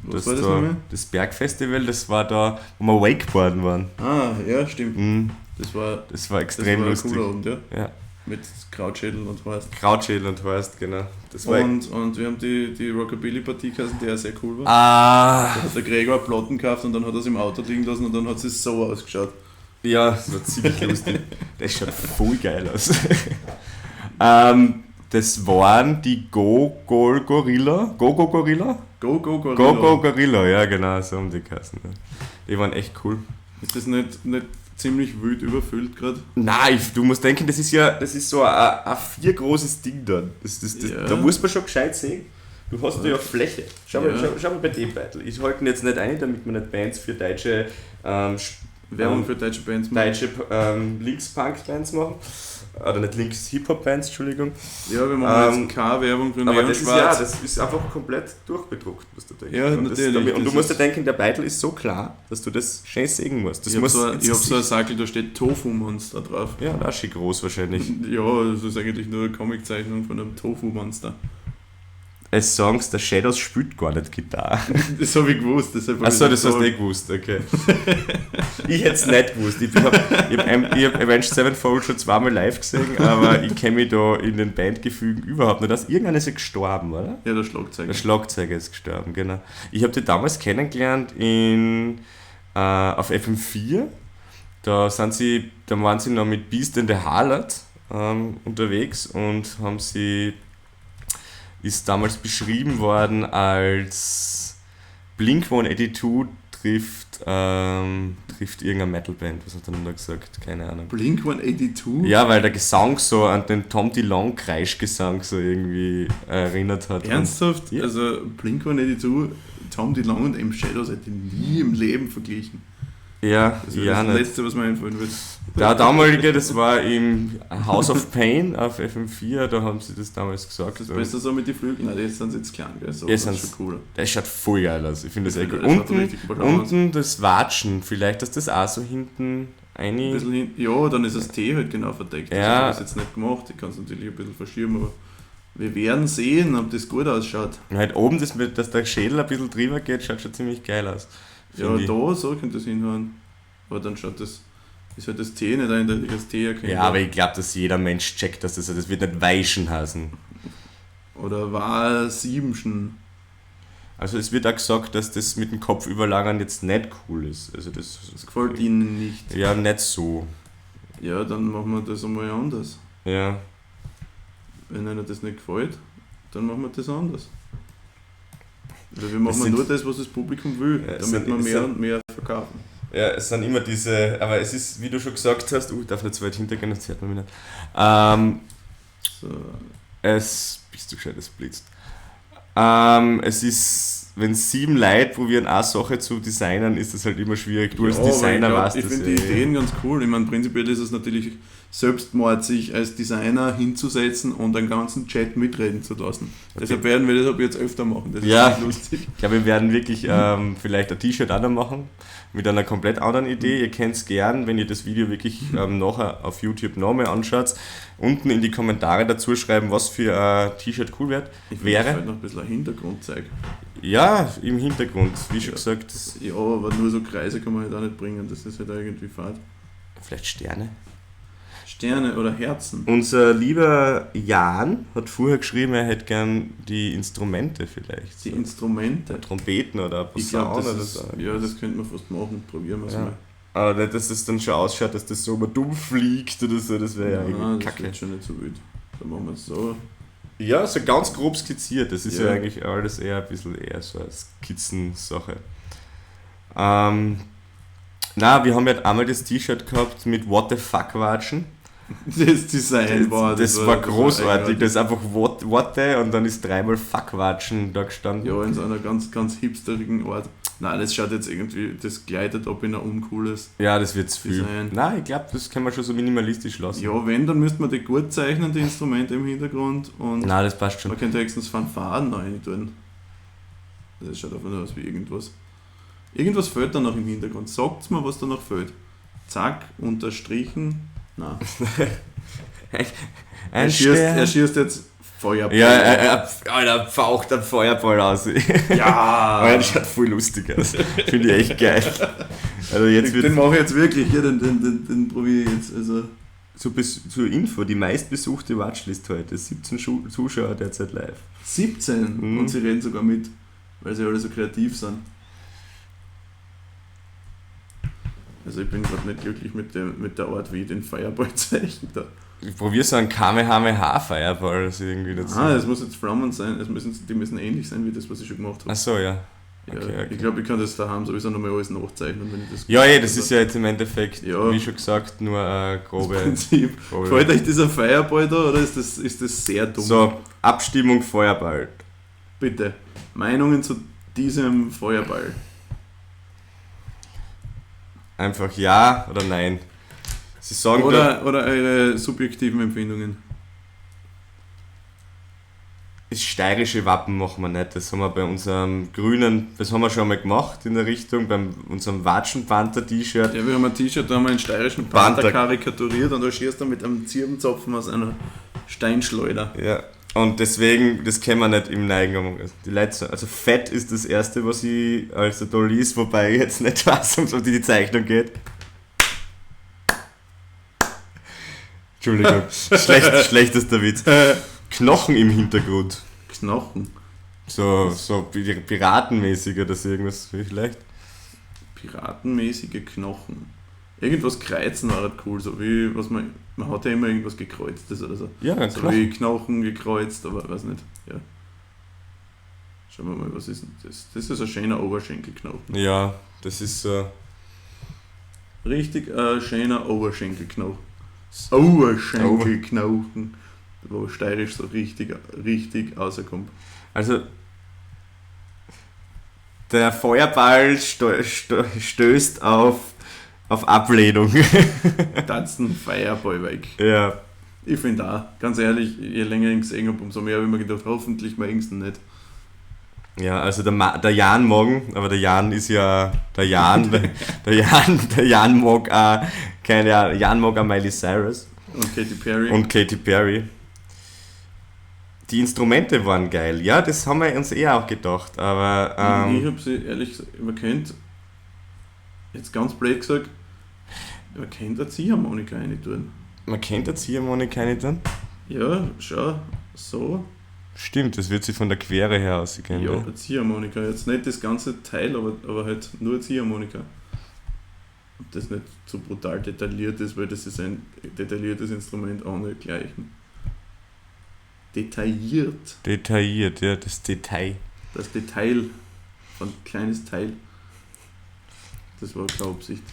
S2: Was war das nochmal?
S1: Das Bergfestival, das war da, wo wir Wakeboarden waren.
S2: Ah, ja, stimmt.
S1: Mhm.
S2: Das
S1: war extrem lustig.
S2: Das war ein cooler Abend,
S1: ja. Ja.
S2: Mit Krautschädel und Horst.
S1: Krautschädel und Horst, genau. Das war
S2: und wir haben die Rockabilly-Partie gehabt, die ja sehr cool war.
S1: Ah.
S2: Da hat der Gregor Platten gekauft und dann hat er es im Auto liegen lassen und dann hat es so ausgeschaut.
S1: Ja, das war ziemlich lustig. Das schaut voll geil aus. Das waren die Go-Go Gorilla? Go-Go Gorilla?
S2: Go-Go Gorilla.
S1: Go-Go Gorilla, ja genau, so haben die geheißen. Ja. Die waren echt cool.
S2: Ist das nicht ziemlich wild überfüllt gerade?
S1: Nein, du musst denken, das ist so ein A4 großes Ding dann.
S2: Ja.
S1: Da muss man schon gescheit sehen. Du hast ja Fläche. Schau mal bei dem Beitel. Ich halte ihn jetzt nicht ein, damit man nicht Bands für deutsche
S2: Werbung für deutsche Bands machen.
S1: Deutsche Links-Punk-Bands machen. Oder nicht Links-Hip-Hop-Bands, Entschuldigung.
S2: Ja, wir machen jetzt keine Werbung für
S1: Aber das ist, ja,
S2: Neonschwarz.
S1: das ist einfach komplett durchbedruckt, was du denkst.
S2: Ja,
S1: und
S2: natürlich,
S1: Das, und du
S2: das
S1: musst dir
S2: ist-
S1: denken, der Beitel ist so klar, dass du das schön sehen musst. Das
S2: Ich habe
S1: muss
S2: so,
S1: ins
S2: ich hab so ein
S1: Gesicht.
S2: Sackel, da steht Tofu-Monster drauf.
S1: Ja, das ist schon groß wahrscheinlich.
S2: Ja, das ist eigentlich nur eine Comiczeichnung von einem Tofu-Monster.
S1: Es sagen, der Shadows spielt gar nicht Gitarre.
S2: Das habe ich gewusst. Deshalb hab
S1: Achso,
S2: ich
S1: das hast du
S2: gesagt.
S1: eh gewusst, okay. Ich hätte es nicht gewusst. Ich hab Avenged Sevenfold schon zweimal live gesehen, aber ich kenne mich da in den Bandgefügen überhaupt nicht aus. Irgendeiner ist ja gestorben, oder?
S2: Ja, der Schlagzeuger.
S1: Der Schlagzeuger ist gestorben, genau. Ich habe die damals kennengelernt auf FM4. Da waren sie noch mit Beast and the Harlot unterwegs und ist damals beschrieben worden als Blink 182 trifft irgendeine Metalband. Was hat er denn da gesagt? Keine Ahnung.
S2: Blink 182?
S1: Ja, weil der Gesang so an den Tom DeLonge Kreischgesang so irgendwie erinnert hat.
S2: Ernsthaft?
S1: Ja.
S2: Also Blink 182, Tom DeLonge und M. Shadows hätte ich nie im Leben verglichen.
S1: Ja,
S2: Das wäre
S1: ja,
S2: das
S1: nicht.
S2: Letzte, was mir einfallen würde.
S1: Der damalige, das war im House of Pain auf FM4, da haben sie das damals gesagt.
S2: Das ist besser so mit den Flügeln. Nein, jetzt sind sie jetzt klein, gell? So,
S1: Jetzt
S2: das ist
S1: sind's-
S2: schon cooler.
S1: Das schaut voll geil aus. Ich finde das echt
S2: Ich
S1: cool.
S2: finde, das schaut
S1: Unten,
S2: richtig cool aus.
S1: unten das Watschen, vielleicht, dass das auch so hinten
S2: Ein
S1: eine.
S2: bisschen hin, ja, dann ist das T halt genau verdeckt.
S1: Ja.
S2: Das habe ich jetzt nicht gemacht. Ich kann es natürlich ein bisschen verschieben, aber wir werden sehen, ob das gut ausschaut.
S1: Und halt oben, dass der Schädel ein bisschen drüber geht, schaut schon ziemlich geil aus.
S2: Ja,
S1: Find ich.
S2: da so könnte das hinhauen. Aber dann schaut das, ist halt das T nicht eindeutig als T erkennbar.
S1: Ja, aber ich glaube, dass jeder Mensch checkt, dass das wird nicht Weischen heißen.
S2: Oder war Siebenschen.
S1: Also es wird auch gesagt, dass das mit dem Kopf überlagern jetzt nicht cool ist. Also das,
S2: Das gefällt ihnen nicht.
S1: Ja, nicht so.
S2: Ja, dann machen wir das einmal anders.
S1: Ja.
S2: Wenn einer das nicht gefällt, dann machen wir das anders. Weil wir machen
S1: sind-
S2: nur das, was das Publikum will,
S1: Ja, es
S2: damit
S1: sind-
S2: wir
S1: es
S2: mehr
S1: sind-
S2: und mehr verkaufen.
S1: Ja, es sind immer diese, aber es ist, wie du schon gesagt hast, ich darf nicht zu weit hintergehen, das hört man mich nicht.
S2: So.
S1: Es, bist du gescheit, es blitzt. Es ist, wenn 7 Leute probieren, eine Sache zu designen, ist das halt immer schwierig. Du als
S2: Ja, aber
S1: Designer
S2: ich glaub,
S1: weißt
S2: ich
S1: das
S2: finde
S1: ja
S2: die
S1: eh.
S2: Ideen ganz cool. Ich meine, prinzipiell ist es natürlich Selbstmord, sich als Designer hinzusetzen und einen ganzen Chat mitreden zu lassen. Deshalb werden wir das ab jetzt öfter machen. Das ist
S1: Ja.
S2: echt lustig.
S1: Ich glaube, wir werden wirklich vielleicht ein T-Shirt auch noch machen mit einer komplett anderen Idee. Ihr könnt es gern, wenn ihr das Video wirklich nachher auf YouTube nochmal anschaut, unten in die Kommentare dazu schreiben, was für ein T-Shirt cool
S2: Ich finde,
S1: wäre.
S2: das fehlt noch ein bisschen ein Hintergrundzeug.
S1: Ja, im Hintergrund, wie schon
S2: Ja.
S1: gesagt,
S2: Ja, aber nur so Kreise kann man halt auch nicht bringen. Das ist halt auch irgendwie fad.
S1: vielleicht Sterne.
S2: Sterne oder Herzen.
S1: Unser lieber Jan hat vorher geschrieben, er hätte gern die Instrumente vielleicht.
S2: Die
S1: So.
S2: Instrumente.
S1: Trompeten oder
S2: Ich glaube,
S1: Posaunen
S2: das
S1: oder
S2: ist,
S1: so.
S2: ja, das könnte man fast machen. Probieren wir es
S1: Ja.
S2: mal.
S1: Aber nicht, dass das dann schon ausschaut, dass das so immer dumm fliegt oder so, das wäre ja
S2: Nein,
S1: irgendwie
S2: das
S1: kacke.
S2: wird schon nicht so wild. Dann machen wir es so.
S1: Ja, so ganz grob skizziert. Das ist ja,
S2: Ja.
S1: eigentlich alles eher ein bisschen eher so eine Skizzensache. Na, wir haben ja einmal das T-Shirt gehabt mit What the fuck Watschen.
S2: Das Design war
S1: Das war großartig.
S2: eigenartig.
S1: Das ist einfach what the und dann ist dreimal fuck Watschen da gestanden.
S2: Ja, in so einer ganz, ganz hipsterigen Art. Nein, das schaut jetzt irgendwie, das gleitet ab in ein uncooles.
S1: Ja, das wird zu viel.
S2: Design.
S1: Nein, ich glaube, das kann man schon so minimalistisch lassen.
S2: Ja, wenn, dann müsste man die gut zeichnen, die Instrumente im Hintergrund. Und
S1: Nein, das passt schon.
S2: man könnte höchstens Fanfaren rein tun. Das schaut einfach nur aus wie irgendwas. Irgendwas fehlt da noch im Hintergrund. Sagt's mir, was da noch fehlt. Zack, unterstrichen. Nein.
S1: Ein
S2: Er schießt jetzt Feuerball.
S1: Ja, Alter, faucht ein Feuerball aus.
S2: Ja.
S1: Aber das schaut voll lustig aus. Finde ich echt geil. Also jetzt
S2: Den
S1: wird
S2: mache ich jetzt wirklich. Ja, den probiere ich jetzt. Also,
S1: zur Info, die meistbesuchte Watchlist heute, 17 Zuschauer derzeit live.
S2: 17
S1: Mhm.
S2: und sie reden sogar mit, weil sie alle so kreativ sind. Also ich bin gerade nicht glücklich mit der Art, wie ich den Fireball zeichne. Da.
S1: Ich probiere so einen Kamehameha Fireball also irgendwie dazu.
S2: Ah, es muss jetzt Flammen sein, die müssen ähnlich sein wie das, was ich schon gemacht habe.
S1: Ach so, ja.
S2: Ja,
S1: okay, okay.
S2: Ich glaube, ich kann das daheim sowieso nochmal alles nachzeichnen, wenn ich das
S1: Ja, das ist ja jetzt im Endeffekt,
S2: Ja.
S1: wie schon gesagt, nur eine grobe.
S2: Das Prinzip.
S1: grobe.
S2: Gefällt euch dieser Fireball da oder ist das sehr dumm?
S1: So, Abstimmung Feuerball.
S2: Bitte, Meinungen zu diesem Feuerball.
S1: Einfach ja oder nein. Sie sagen
S2: Oder eure subjektiven Empfindungen.
S1: Das steirische Wappen machen wir nicht. Das haben wir bei unserem grünen, das haben wir schon mal gemacht in der Richtung, bei unserem Watschenpanther-T-Shirt.
S2: Ja, wir haben ein T-Shirt, da haben wir einen steirischen Panther karikaturiert und da schießt er mit einem Zirbenzapfen aus einer Steinschleuder.
S1: Ja, und deswegen, das kennen wir nicht im Neigen. Die Leute, also Fett ist das Erste, was ich als da liest, wobei ich jetzt nicht weiß, um die Zeichnung geht. Entschuldigung, schlechtester Witz. Knochen im Hintergrund.
S2: Knochen?
S1: So piratenmäßig oder so irgendwas vielleicht.
S2: Piratenmäßige Knochen. Irgendwas kreuzen war halt cool, so wie, was man hat ja immer irgendwas gekreuztes oder so.
S1: Ja,
S2: so Knochen. Wie Knochen gekreuzt, aber weiß nicht. Ja. Schauen wir mal, was ist denn das? Das ist ein schöner Oberschenkelknochen.
S1: Ja, das ist so.
S2: Richtig ein schöner Oberschenkelknochen. Oberschenkelknochen. Wo steirisch so richtig, richtig rauskommt.
S1: Also, der Feuerball stößt auf Ablehnung.
S2: Tanzen Feuerball weg.
S1: Ja.
S2: Ich finde auch, ganz ehrlich, je länger ich ihn gesehen habe, umso mehr habe ich mir gedacht, hoffentlich mag ich ihn nicht.
S1: Ja, also der Jan morgen, aber der Jan ist ja, der Jan, der Jan mag auch, keine Ahnung, Jan mag auch Miley Cyrus.
S2: Und Katy Perry.
S1: Und Katy Perry. Die Instrumente waren geil, ja, das haben wir uns auch gedacht, aber...
S2: ich habe sie, ehrlich gesagt, man könnte, jetzt ganz blöd gesagt, man könnte eine Ziehharmonika rein tun.
S1: Man könnte eine Ziehharmonika rein tun?
S2: Ja, schau, so.
S1: Stimmt, das wird sich von der Quere her ausgehen.
S2: Ja, eine Ziehharmonika, jetzt nicht das ganze Teil, aber halt nur eine Ziehharmonika. Ob das nicht so brutal detailliert ist, weil das ist ein detailliertes Instrument ohne Gleichen. Detailliert.
S1: Detailliert, ja, das Detail.
S2: Das Detail. Von kleines Teil. Das war keine Absicht.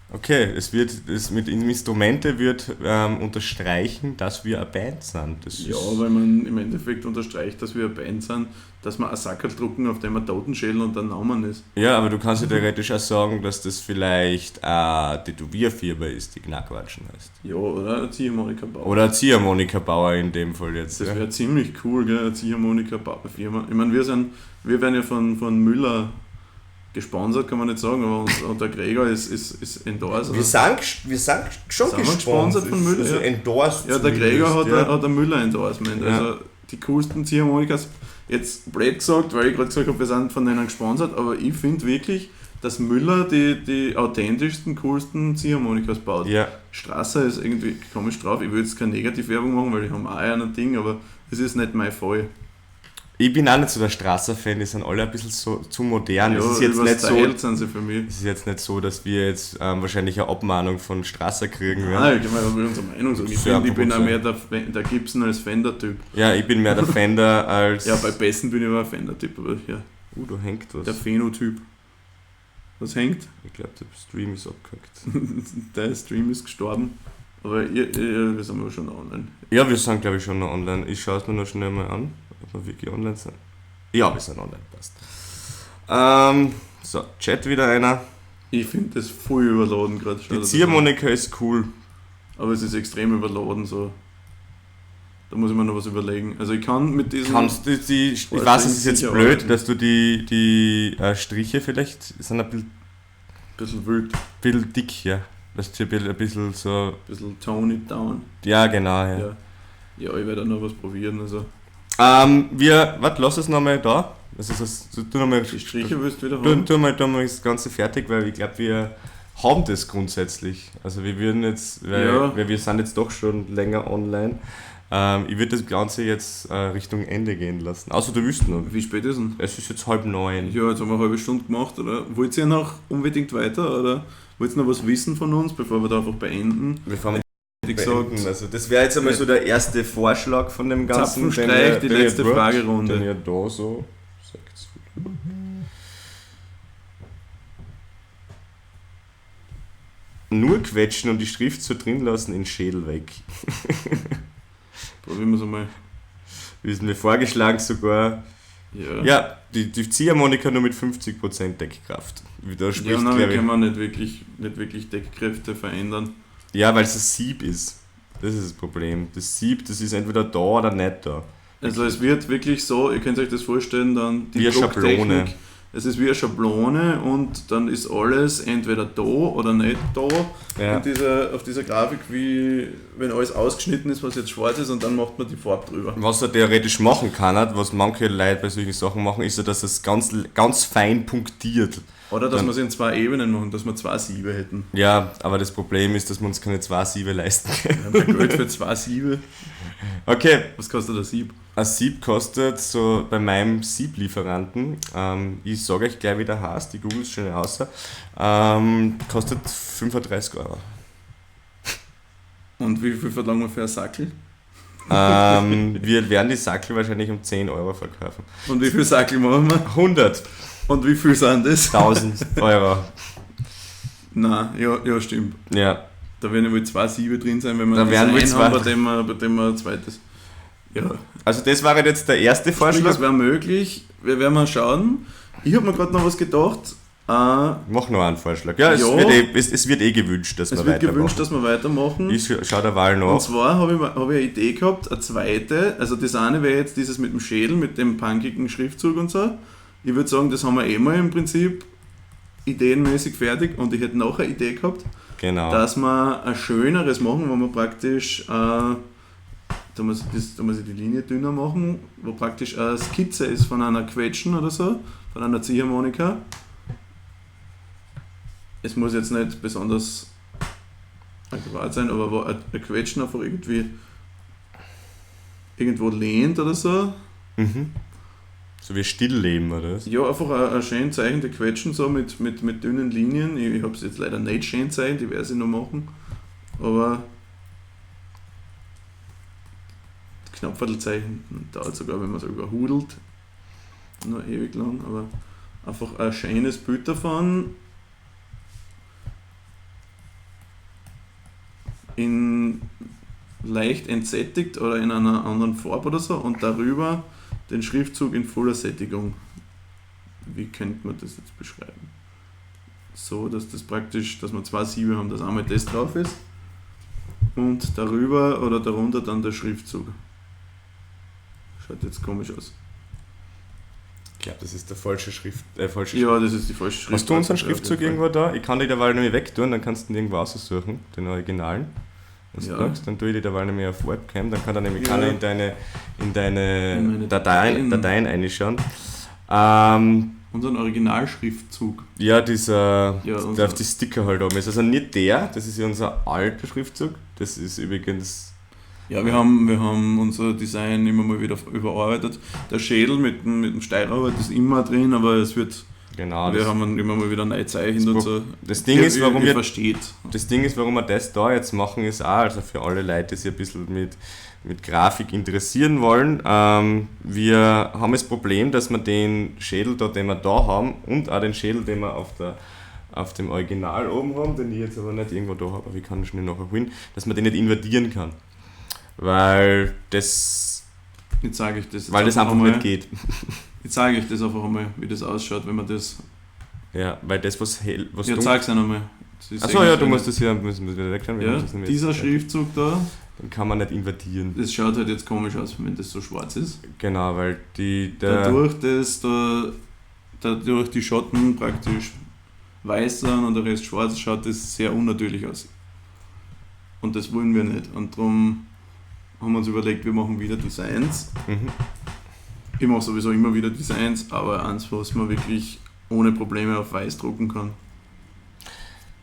S1: Okay, es wird es mit Instrumente wird unterstreichen, dass wir eine Band sind. Das
S2: ja, weil man im Endeffekt unterstreicht, dass wir eine Band sind, dass wir ein Sackerl drucken, auf dem ein Totenschädel und ein Namen ist.
S1: Ja, aber du kannst ja theoretisch auch sagen, dass das vielleicht eine Tätowierfirma ist, die Knackwatschen heißt.
S2: Ja, oder eine Ziehharmonika Bauer.
S1: Oder eine Ziehharmonika Bauer in dem Fall jetzt.
S2: Das wäre ziemlich cool, gell? Eine Ziehharmonika Bauer Firma. Ich meine, wir werden ja von Müller gesponsert, kann man nicht sagen, aber und der Gregor ist endorsed.
S1: Wir sind schon sind gesponsert von Müller. Also endorsed.
S2: Ja, der Gregor hat ein Müller-Endorsement. Ja. Also die coolsten Ziehharmonikas, jetzt blöd gesagt, weil ich gerade gesagt habe, wir sind von denen gesponsert, aber ich finde wirklich, dass Müller die authentischsten, coolsten Ziehharmonikas baut.
S1: Ja.
S2: Strasser ist irgendwie komisch drauf, ich will jetzt keine Negativwerbung machen, weil die haben auch ein Ding, aber es ist nicht mein Fall.
S1: Ich bin auch nicht so der Strasser-Fan, die sind alle ein bisschen so zu modern.
S2: Ja,
S1: es ist jetzt nicht so,
S2: sind sie für mich.
S1: Es ist jetzt nicht so, dass wir jetzt wahrscheinlich eine Abmahnung von Strasser kriegen werden.
S2: Nein, ich kann mal unsere Meinung sagen. Ich bin auch mehr der Gibson als Fender-Typ.
S1: Ja, ich bin mehr der Fender als...
S2: Ja, bei Bessen bin ich aber ein Fender-Typ, aber ja.
S1: Da hängt was.
S2: Der Phänotyp. Was hängt?
S1: Ich glaube, der Stream ist abgehackt.
S2: Der Stream ist gestorben. Aber wir sind aber schon online.
S1: Ja, wir sind, glaube ich, schon noch online. Ich schaue es mir noch schnell mal an, ob wir wirklich online sind. Ja, wir sind online, passt. So, Chat wieder einer.
S2: Ich finde das voll überladen gerade.
S1: Die Ziehharmonika ist cool.
S2: Aber es ist extrem überladen, so. Da muss ich mir noch was überlegen. Also ich kann mit diesem...
S1: Kannst du die... Ich weiß, es ist jetzt blöd, dass du die Striche vielleicht sind ein
S2: bisschen wild.
S1: Bisschen dick, ja. Dass du ein bisschen so...
S2: Ein bisschen tone it down.
S1: Ja, genau, ja.
S2: Ja, ich werde auch noch was probieren, also...
S1: Warte, lass es nochmal da. Also das, tu noch mal,
S2: die Striche willst du wieder haben?
S1: Tu mal das Ganze fertig, weil ich glaube, wir haben das grundsätzlich. Also wir würden jetzt, weil wir sind jetzt doch schon länger online. Ich würde das Ganze jetzt Richtung Ende gehen lassen. Außer du wüsst noch.
S2: Wie spät ist denn?
S1: Es ist jetzt 8:30.
S2: Ja, jetzt haben wir eine halbe Stunde gemacht, oder? Wollt ihr noch unbedingt weiter, oder wollt ihr noch was wissen von uns, bevor wir da einfach beenden?
S1: Bevor wir beenden. Also das wäre jetzt einmal so der erste Vorschlag von dem ganzen.
S2: Zapfenstreich, die letzte Fragerunde.
S1: Den ihr da so sagt. Nur quetschen und die Schrift so drin lassen, in den Schädel weg.
S2: Probieren wir es einmal.
S1: Ist mir vorgeschlagen sogar.
S2: Ja,
S1: Ja, die Ziehharmonika nur mit 50% Deckkraft. Da spricht,
S2: ja, nein,
S1: glaub ich,
S2: können wir nicht wirklich Deckkräfte verändern.
S1: Ja, weil es ein Sieb ist. Das ist das Problem. Das Sieb, das ist entweder da oder nicht da.
S2: Also es wird wirklich so, ihr könnt euch das vorstellen, dann die
S1: Wie eine
S2: Drucktechnik,
S1: Schablone.
S2: Es ist wie eine Schablone und dann ist alles entweder da oder nicht da.
S1: Ja.
S2: In auf dieser Grafik, wie wenn alles ausgeschnitten ist, was jetzt schwarz ist, und dann macht man die Farbe drüber.
S1: Was er theoretisch machen kann, was manche Leute bei solchen Sachen machen, ist ja, dass es ganz, ganz fein punktiert.
S2: Oder dass wir es in zwei Ebenen machen, dass wir zwei Siebe hätten.
S1: Ja, aber das Problem ist, dass wir uns keine zwei Siebe leisten können.
S2: Wir haben kein Geld für zwei Siebe.
S1: Okay.
S2: Was kostet ein Sieb?
S1: Ein Sieb kostet so bei meinem Sieblieferanten, ich sage euch gleich, wie der heißt, die googles schnell raus, kostet 35 Euro.
S2: Und wie viel verlangen wir für einen Sackel?
S1: Wir werden die Sackel wahrscheinlich um 10 Euro verkaufen.
S2: Und wie viel Sackel machen wir?
S1: 100.
S2: Und wie viel sind das?
S1: 1000 Euro.
S2: Nein, ja, stimmt.
S1: Ja.
S2: Da werden ja wohl zwei Siebe drin sein, wenn wir
S1: Da
S2: ein
S1: werden wohl
S2: Design
S1: zwei.
S2: haben, bei dem wir ein zweites. Ja.
S1: Also das war jetzt der erste
S2: Sprich,
S1: Vorschlag.
S2: das wäre möglich. Wir werden mal schauen. Ich habe mir gerade noch was gedacht.
S1: Mach noch einen Vorschlag. Ja, es,
S2: Ja.
S1: Wird eh gewünscht, dass
S2: Es
S1: wir
S2: wird
S1: weitermachen.
S2: gewünscht, dass wir weitermachen.
S1: Ich schau der Wahl nach.
S2: Und zwar habe ich eine Idee gehabt, eine zweite. Also das eine wäre jetzt dieses mit dem Schädel, mit dem punkigen Schriftzug und so. Ich würde sagen, das haben wir eh mal im Prinzip ideenmäßig fertig. Und ich hätte noch eine Idee gehabt,
S1: Genau.
S2: dass wir ein schöneres machen, wo wir praktisch, da muss ich die Linie dünner machen, wo praktisch eine Skizze ist von einer Quetschen oder so, von einer Ziehharmonika. Es muss jetzt nicht besonders akkurat sein, aber wo ein Quetschen einfach irgendwie irgendwo lehnt oder so.
S1: Mhm. So wie Stillleben, oder was?
S2: Ja, einfach ein schön zeichnende Quetschen so mit dünnen Linien. Ich habe es jetzt leider nicht schön zeichnet, ich werde sie noch machen. Aber Knopferlzeichen dauert sogar, wenn man es überhudelt, noch ewig lang, aber einfach ein schönes Bild davon. In leicht entsättigt oder in einer anderen Farbe oder so und darüber den Schriftzug in voller Sättigung. Wie könnte man das jetzt beschreiben? So, dass das praktisch, dass wir zwei Siebe haben, dass einmal das drauf ist und darüber oder darunter dann der Schriftzug. Schaut jetzt komisch aus.
S1: Ich glaube, das ist der falsche Schrift. Falsche
S2: Ja, das ist die falsche Schrift.
S1: Hast du unseren Schriftzug irgendwo da? Ich kann die derweil nämlich wegtun, dann kannst du ihn irgendwo aussuchen, den Originalen. Was du
S2: Ja.
S1: magst, dann tue ich die derweil nämlich auf Webcam, dann kann da nämlich
S2: Ja.
S1: keiner in deine,
S2: In meine
S1: Dateien,
S2: Dateien.
S1: reinschauen.
S2: Unseren Originalschriftzug.
S1: Ja, dieser,
S2: Ja,
S1: der
S2: unser-
S1: auf die Sticker halt oben ist. Also nicht der, das ist ja unser alter Schriftzug. Das ist übrigens,
S2: Ja, wir haben unser Design immer mal wieder überarbeitet. Der Schädel mit dem Steirer ist immer drin, aber es wird,
S1: genau,
S2: wir
S1: das,
S2: haben ihn immer mal wieder neu gezeichnet und so.
S1: das Ding ist, warum
S2: ihr
S1: wir
S2: versteht.
S1: Das Ding ist, warum wir das da jetzt machen, ist auch, also für alle Leute, die sich ein bisschen mit Grafik interessieren wollen, wir haben das Problem, dass wir den Schädel da, den wir da haben, und auch den Schädel, den wir auf dem Original oben haben, den ich jetzt aber nicht irgendwo da habe, aber ich kann ihn schnell nachher holen, dass man den nicht invertieren kann. Weil das,
S2: Jetzt sage ich das jetzt
S1: weil das einfach
S2: einmal.
S1: nicht geht.
S2: Jetzt sage ich das einfach einmal, wie das ausschaut, wenn man das.
S1: Ja, weil das, was hell, was
S2: Ja,
S1: dunkel.
S2: zeig's auch nochmal.
S1: Achso, ja, du musst das hier, müssen wir wieder wegschauen. wir
S2: Ja,
S1: müssen das nämlich
S2: dieser
S1: jetzt-
S2: Schriftzug da,
S1: Den kann man nicht invertieren.
S2: das schaut halt jetzt komisch aus, wenn das so schwarz ist.
S1: Genau, weil die, der,
S2: Dadurch, dass dadurch die Schotten praktisch weiß sind und der Rest schwarz, schaut das sehr unnatürlich aus. Und das wollen wir nicht. Und darum haben wir uns überlegt, wir machen wieder Designs.
S1: Mhm.
S2: Ich mache sowieso immer wieder Designs, aber eins, was man wirklich ohne Probleme auf weiß drucken kann.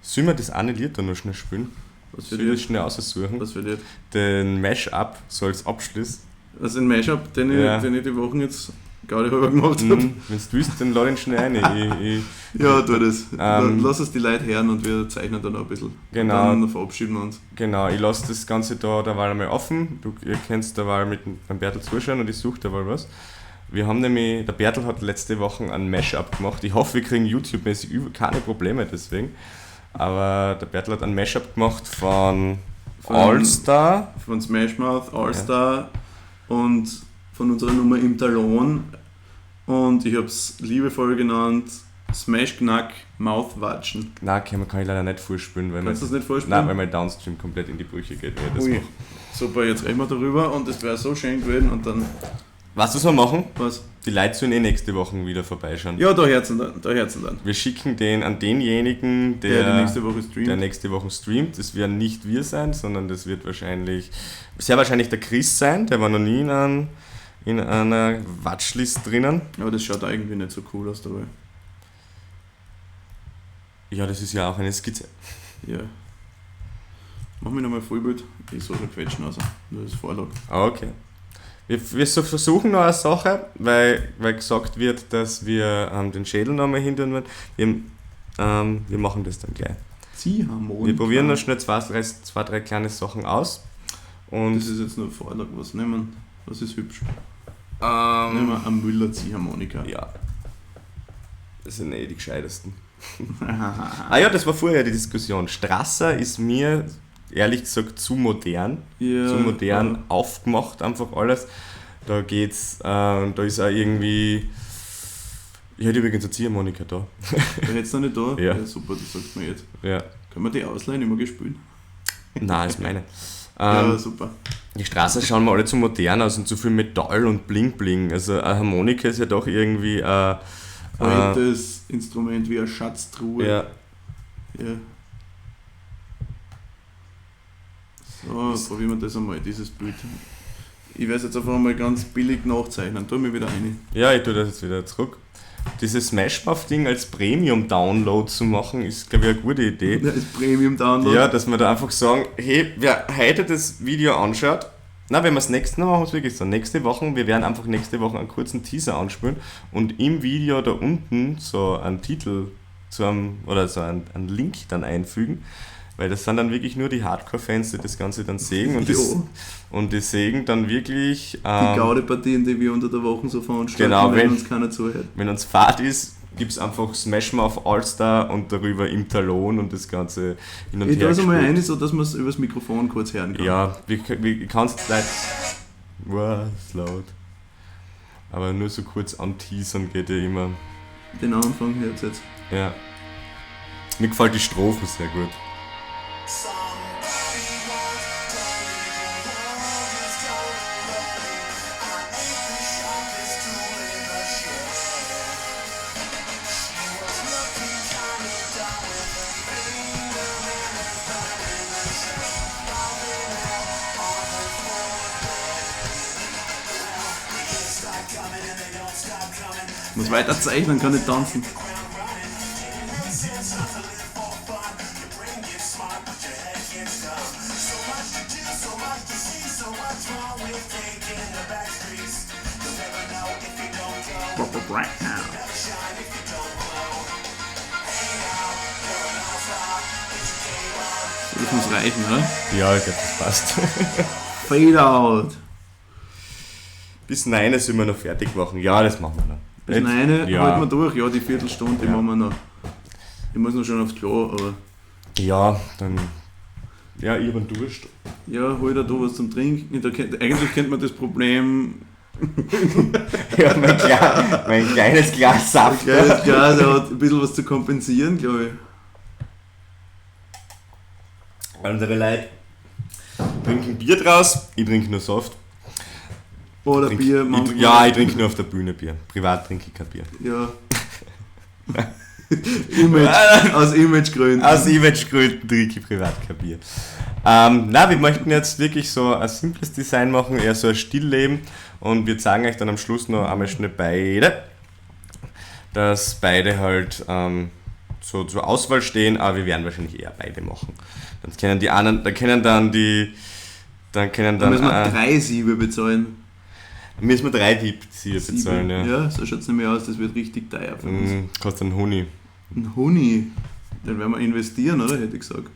S1: Sollen wir das eine Lied dann noch schnell spielen?
S2: Was für
S1: Soll ich das
S2: Lied?
S1: schnell aussuchen?
S2: Was für Lied?
S1: Den Mash-up so als Abschluss.
S2: Also ein Mashup, den,
S1: Ja.
S2: ich, den ich die Wochen jetzt gerade halber gemacht habe.
S1: Mhm. Wenn du willst, dann lad ihn schnell ein. Ich,
S2: Ja, tu das. Lass es die Leute hören und wir zeichnen dann noch ein bisschen.
S1: Genau.
S2: Und dann verabschieden wir uns.
S1: genau, ich lasse das Ganze da derweil einmal offen. Du, ihr könnt derweil mit dem beim Bertel zuschauen und ich suche derweil was. Wir haben nämlich, der Bertel hat letzte Woche ein Mashup gemacht. Ich hoffe, wir kriegen YouTube-mäßig keine Probleme deswegen. Aber der Bertel hat ein Mashup gemacht von,
S2: Von-
S1: All-Star.
S2: Von Smash Mouth, All-Star und von unserer Nummer im Talon und ich habe es liebevoll genannt Smash Knack Mouthwatschen.
S1: Nein, kann ich leider nicht vorspielen, weil
S2: Kannst du das nicht vorspielen?
S1: Nein, weil mein Downstream komplett in die Brüche geht, wenn ich das
S2: Ui.
S1: mache.
S2: Super, jetzt reden wir darüber und es wäre so schön gewesen und dann.
S1: Weißt du, was wir machen?
S2: Was?
S1: Die Leute sollen eh nächste Woche wieder vorbeischauen.
S2: Ja, da Herzen dann, da Herzen dann.
S1: Wir schicken den an denjenigen, der
S2: Der die nächste Woche streamt.
S1: Der nächste Woche streamt. Das werden nicht wir sein, sondern das wird wahrscheinlich, sehr wahrscheinlich der Chris sein, der war noch nie in einer Watchlist drinnen.
S2: Aber das schaut irgendwie nicht so cool aus dabei.
S1: Ja, das ist ja auch eine Skizze.
S2: Ja. Mach mir nochmal Vollbild. Ich soll quetschen, also. Nur das Vorlage.
S1: Ah, okay. Wir so versuchen noch eine Sache, weil gesagt wird, dass wir den Schädel nochmal hindern werden. Wir machen das dann gleich.
S2: Ziehharmonika.
S1: Wir probieren noch schnell zwei, drei kleine Sachen aus. Und
S2: Das ist jetzt nur Vorlage. Was nehmen wir? Was ist hübsch? Nehmen wir eine Müller Ziehharmonika.
S1: Ja. Das sind eh die gescheitesten. Ah ja, das war vorher die Diskussion. Strasser ist mir ehrlich gesagt zu modern.
S2: Ja,
S1: zu modern aufgemacht, einfach alles. Da geht's, da ist auch irgendwie. Ich hätte übrigens eine Ziehharmonika da.
S2: Da hättest du noch nicht da?
S1: Ja.
S2: Ja, super, das sagst du mir jetzt.
S1: Ja.
S2: Können wir die ausleihen? Immer gespielt.
S1: Nein, ist meine.
S2: Ja, super.
S1: Die Straße schauen wir alle zu modern aus und zu viel Metall und Bling Bling. Also eine Harmonika ist ja doch irgendwie.
S2: Altes Instrument wie eine Schatztruhe.
S1: Ja.
S2: Ja. So, probieren wir das einmal, dieses Bild. Ich werde es jetzt einfach mal ganz billig nachzeichnen. Tu mir wieder eine.
S1: Ja, ich tue das jetzt wieder zurück. Dieses Smash Mouth-Ding als Premium-Download zu machen, ist, glaube ich, eine gute Idee.
S2: Ja, als Premium-Download.
S1: Ja, dass wir da einfach sagen, hey, wer heute das Video anschaut, na, wenn wir es nächste Mal machen, wir es wirklich so. Nächste Woche, wir werden einfach nächste Woche einen kurzen Teaser anspielen und im Video da unten so einen Titel zu einem, oder so einen Link dann einfügen, weil das sind dann wirklich nur die Hardcore-Fans, die das Ganze dann sehen und, das, und die sehen dann wirklich...
S2: Die Gaudepartien, die wir unter der Woche so veranstalten,
S1: genau,
S2: wenn uns keiner zuhört.
S1: Wenn uns Fahrt ist, gibt es einfach Smash Mouth All-Star und darüber im Talon und das Ganze hin und
S2: Ich
S1: her.
S2: tue es einmal ein, so dass man es übers Mikrofon kurz hören kann.
S1: Ja, ich kann es leider... Wow, ist laut. Aber nur so kurz anteasern geht ja immer.
S2: Den Anfang hört jetzt.
S1: Ja. Mir gefällt die Strophe sehr gut.
S2: Muss weiter zeichnen, kann nicht tanzen. Das muss reichen, oder?
S1: Ja, ich glaube, das passt.
S2: Fade out.
S1: Bis 9 sind wir noch fertig machen. Ja, das machen wir noch.
S2: Bis 9
S1: ja.
S2: halten wir durch. Ja, die Viertelstunde, die
S1: Ja.
S2: machen wir noch. Ich muss noch schon aufs Klo, aber.
S1: Ja, dann. Ja, ich hab einen Durst.
S2: Ja, hol dir da was zum Trinken. Da kennt, eigentlich kennt man das Problem.
S1: Ja, mein kleines Glas Saft.
S2: Ja, das Glas hat ein bisschen was zu kompensieren, glaube ich.
S1: Andere Leute trinken Bier draus. Ich trinke nur Saft.
S2: Oder Bier, manchmal.
S1: Ja, ich trinke nur auf der Bühne Bier. Privat trinke ich kein Bier.
S2: Ja. Image, aus Imagegründen.
S1: Aus Imagegründen trinke ich privat kein Bier. Na, wir möchten jetzt wirklich so ein simples Design machen, eher so ein Stillleben. Und wir zeigen euch dann am Schluss noch einmal schnell beide, dass beide halt so zur Auswahl stehen, aber wir werden wahrscheinlich eher beide machen. Dann kennen die anderen, dann kennen dann die, dann kennen
S2: Da
S1: dann,
S2: müssen wir 3 Siebe bezahlen.
S1: müssen wir 3 Siebe bezahlen, ja.
S2: Ja, so schaut es nämlich aus, das wird richtig teuer für uns.
S1: Kostet einen Huni.
S2: Ein Huni, den werden wir investieren, oder? Hätte ich gesagt.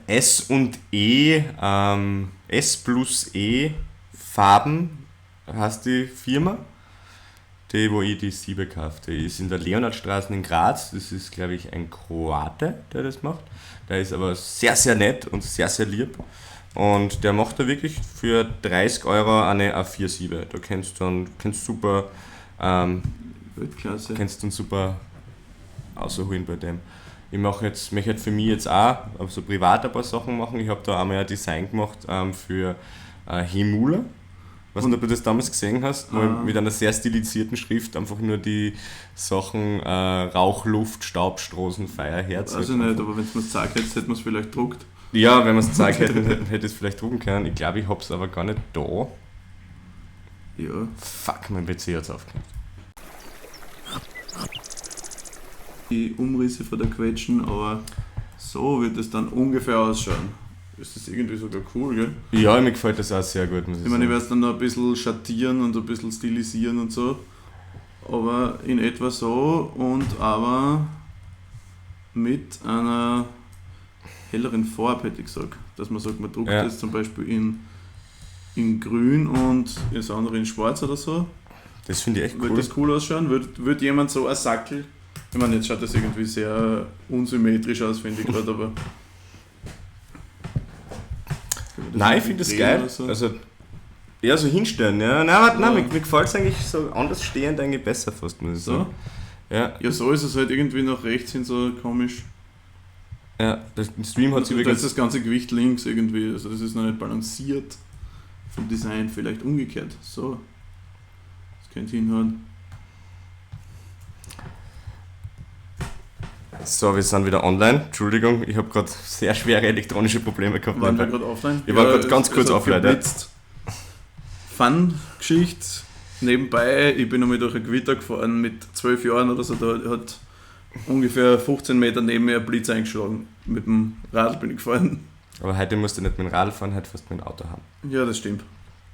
S1: S und E, S plus E Farben heißt die Firma, die, wo ich die Siebe kaufe. Die ist in der Leonardstraße in Graz. Das ist, glaube ich, ein Kroate, der das macht. Der ist aber sehr, sehr nett und sehr, sehr lieb. Und der macht da wirklich für 30 Euro eine A4-Siebe. Da kannst du dann kannst super,
S2: Weltklasse.
S1: kannst dann super ausholen bei dem. Ich mache jetzt, möchte für mich jetzt auch also privat ein paar Sachen machen. Ich habe da einmal ein Design gemacht für Hemula. Weiß nicht, ob du das damals gesehen hast, wo ich mit einer sehr stilisierten Schrift einfach nur die Sachen Rauch, Luft, Staub, Stroßen, Feuer, Herz.
S2: Weiß ich nicht, aber wenn es mir gezeigt hätte, hätte man es vielleicht gedruckt.
S1: Ja, wenn wir es gezeigt hätten, hätte ich es vielleicht drucken können. Ich glaube, ich habe es aber gar nicht da.
S2: Ja.
S1: Fuck, mein PC hat's aufgehört.
S2: Die Umrisse von der Quetschen, aber so wird es dann ungefähr ausschauen. Ist das irgendwie sogar cool, gell?
S1: Ja, mir gefällt das auch sehr gut, muss ich
S2: Ich meine, ich
S1: sagen.
S2: werde es dann noch ein bisschen schattieren und ein bisschen stilisieren und so. Aber in etwa so und aber mit einer helleren Farbe, hätte ich gesagt. Dass man sagt, man druckt
S1: Ja.
S2: das zum Beispiel in grün und das andere in schwarz oder so.
S1: Das finde ich echt
S2: Würde
S1: cool.
S2: das cool ausschauen? Würde jemand so ein Sackel... Ich meine, jetzt schaut das irgendwie sehr unsymmetrisch aus, finde ich gerade, aber...
S1: Nein, ich finde das
S2: Drehen
S1: geil.
S2: oder so.
S1: Also, ja, so hinstellen, ja. Nein, warte, nein,
S2: Ja.
S1: mir gefällt es eigentlich so anders stehend eigentlich besser fast, muss ich
S2: So?
S1: sagen. Ja,
S2: Ja, so ist es halt irgendwie nach rechts hin so komisch.
S1: ja. Der Stream hat
S2: Da
S1: übrigens.
S2: ist das ganze Gewicht links irgendwie, also das ist noch nicht balanciert vom Design, vielleicht umgekehrt. So. Das könnte hinhauen.
S1: So, wir sind wieder online. Entschuldigung, ich habe gerade sehr schwere elektronische Probleme gehabt.
S2: Waren wir gerade offline?
S1: Ich war grad ganz kurz
S2: es hat
S1: offline, ja.
S2: geblitzt. Fun-Geschichte. Nebenbei, ich bin einmal durch ein Gewitter gefahren mit 12 Jahren oder so, da hat ungefähr 15 Meter neben mir ein Blitz eingeschlagen. Mit dem Radl bin ich gefahren.
S1: Aber heute musst du nicht mit dem Radl fahren, heute fährst du mit dem Auto haben.
S2: Ja, das stimmt.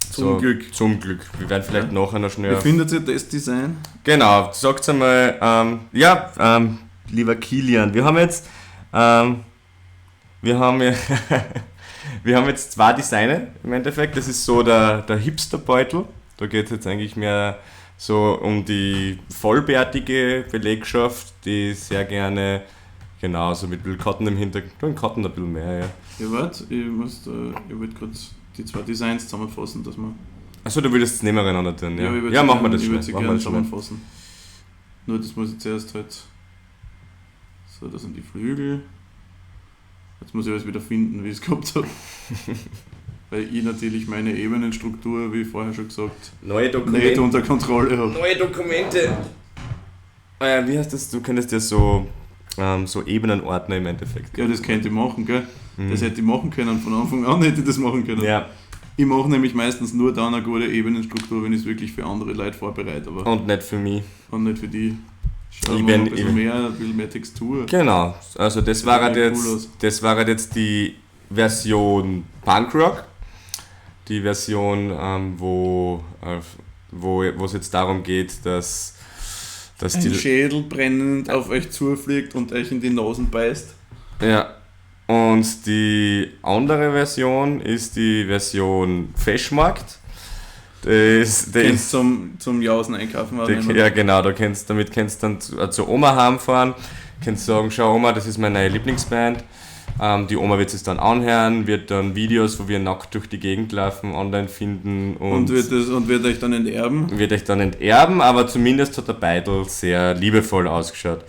S2: Zum
S1: So,
S2: Glück.
S1: Zum Glück. Wir werden vielleicht
S2: Ja.
S1: nachher noch schnell.
S2: Wie findet ihr das Design?
S1: Genau, sagt's einmal, lieber Kilian, wir haben jetzt, wir haben ja, wir haben jetzt zwei Designer im Endeffekt. Das ist so der Hipster-Beutel. Da geht es jetzt eigentlich mehr so um die vollbärtige Belegschaft, die sehr gerne, genau, so mit ein bisschen Cotton im Hintergrund, nur ein Cotton ein bisschen mehr, ja.
S2: Ja, warte, ich muss da, ich wollte gerade die zwei Designs zusammenfassen, dass man.
S1: Achso, du würdest es nebeneinander tun, ja.
S2: ich würd
S1: Ja,
S2: sie
S1: machen wir
S2: gern-
S1: das
S2: Ich
S1: schnell.
S2: würde sie
S1: Machen wir
S2: gerne
S1: das schnell.
S2: zusammenfassen. Nur das muss ich zuerst halt. So, das sind die Flügel. Jetzt muss ich alles wieder finden, wie ich es gehabt habe. Weil ich natürlich meine Ebenenstruktur, wie vorher schon gesagt,
S1: Neue
S2: nicht
S1: Dokumente.
S2: unter Kontrolle habe.
S1: Neue Dokumente. Wie heißt das? Du könntest ja so, so Ebenenordner im Endeffekt.
S2: Ja, das könnte ich machen, gell?
S1: Mhm.
S2: Das hätte ich machen können, von Anfang an hätte ich das machen können.
S1: Ja,
S2: Ich mache nämlich meistens nur dann eine gute Ebenenstruktur, wenn ich es wirklich für andere Leute vorbereite, aber
S1: und nicht für mich.
S2: und nicht für die. Schau
S1: Ich
S2: mal,
S1: bin-
S2: ein bisschen
S1: ich-
S2: mehr, ein bisschen mehr Textur.
S1: Genau, also das war halt
S2: sieht
S1: jetzt,
S2: cool aus.
S1: das war halt jetzt die Version Punkrock. Die Version, wo es jetzt darum geht, dass
S2: Ein
S1: die.
S2: Schädel brennend auf euch zufliegt und euch in die Nasen beißt.
S1: Ja. Und die andere Version ist die Version Feschmarkt. Das, das
S2: Kannst zum Jausen einkaufen. auch nehmen.
S1: Ja, genau, da kannst, damit kannst du dann zur Oma heimfahren, kannst sagen, schau Oma, das ist meine neue Lieblingsband. Die Oma wird es dann anhören, wird dann Videos, wo wir nackt durch die Gegend laufen, online finden und,
S2: Und wird euch dann enterben.
S1: wird euch dann enterben, aber zumindest hat der Beidel sehr liebevoll ausgeschaut.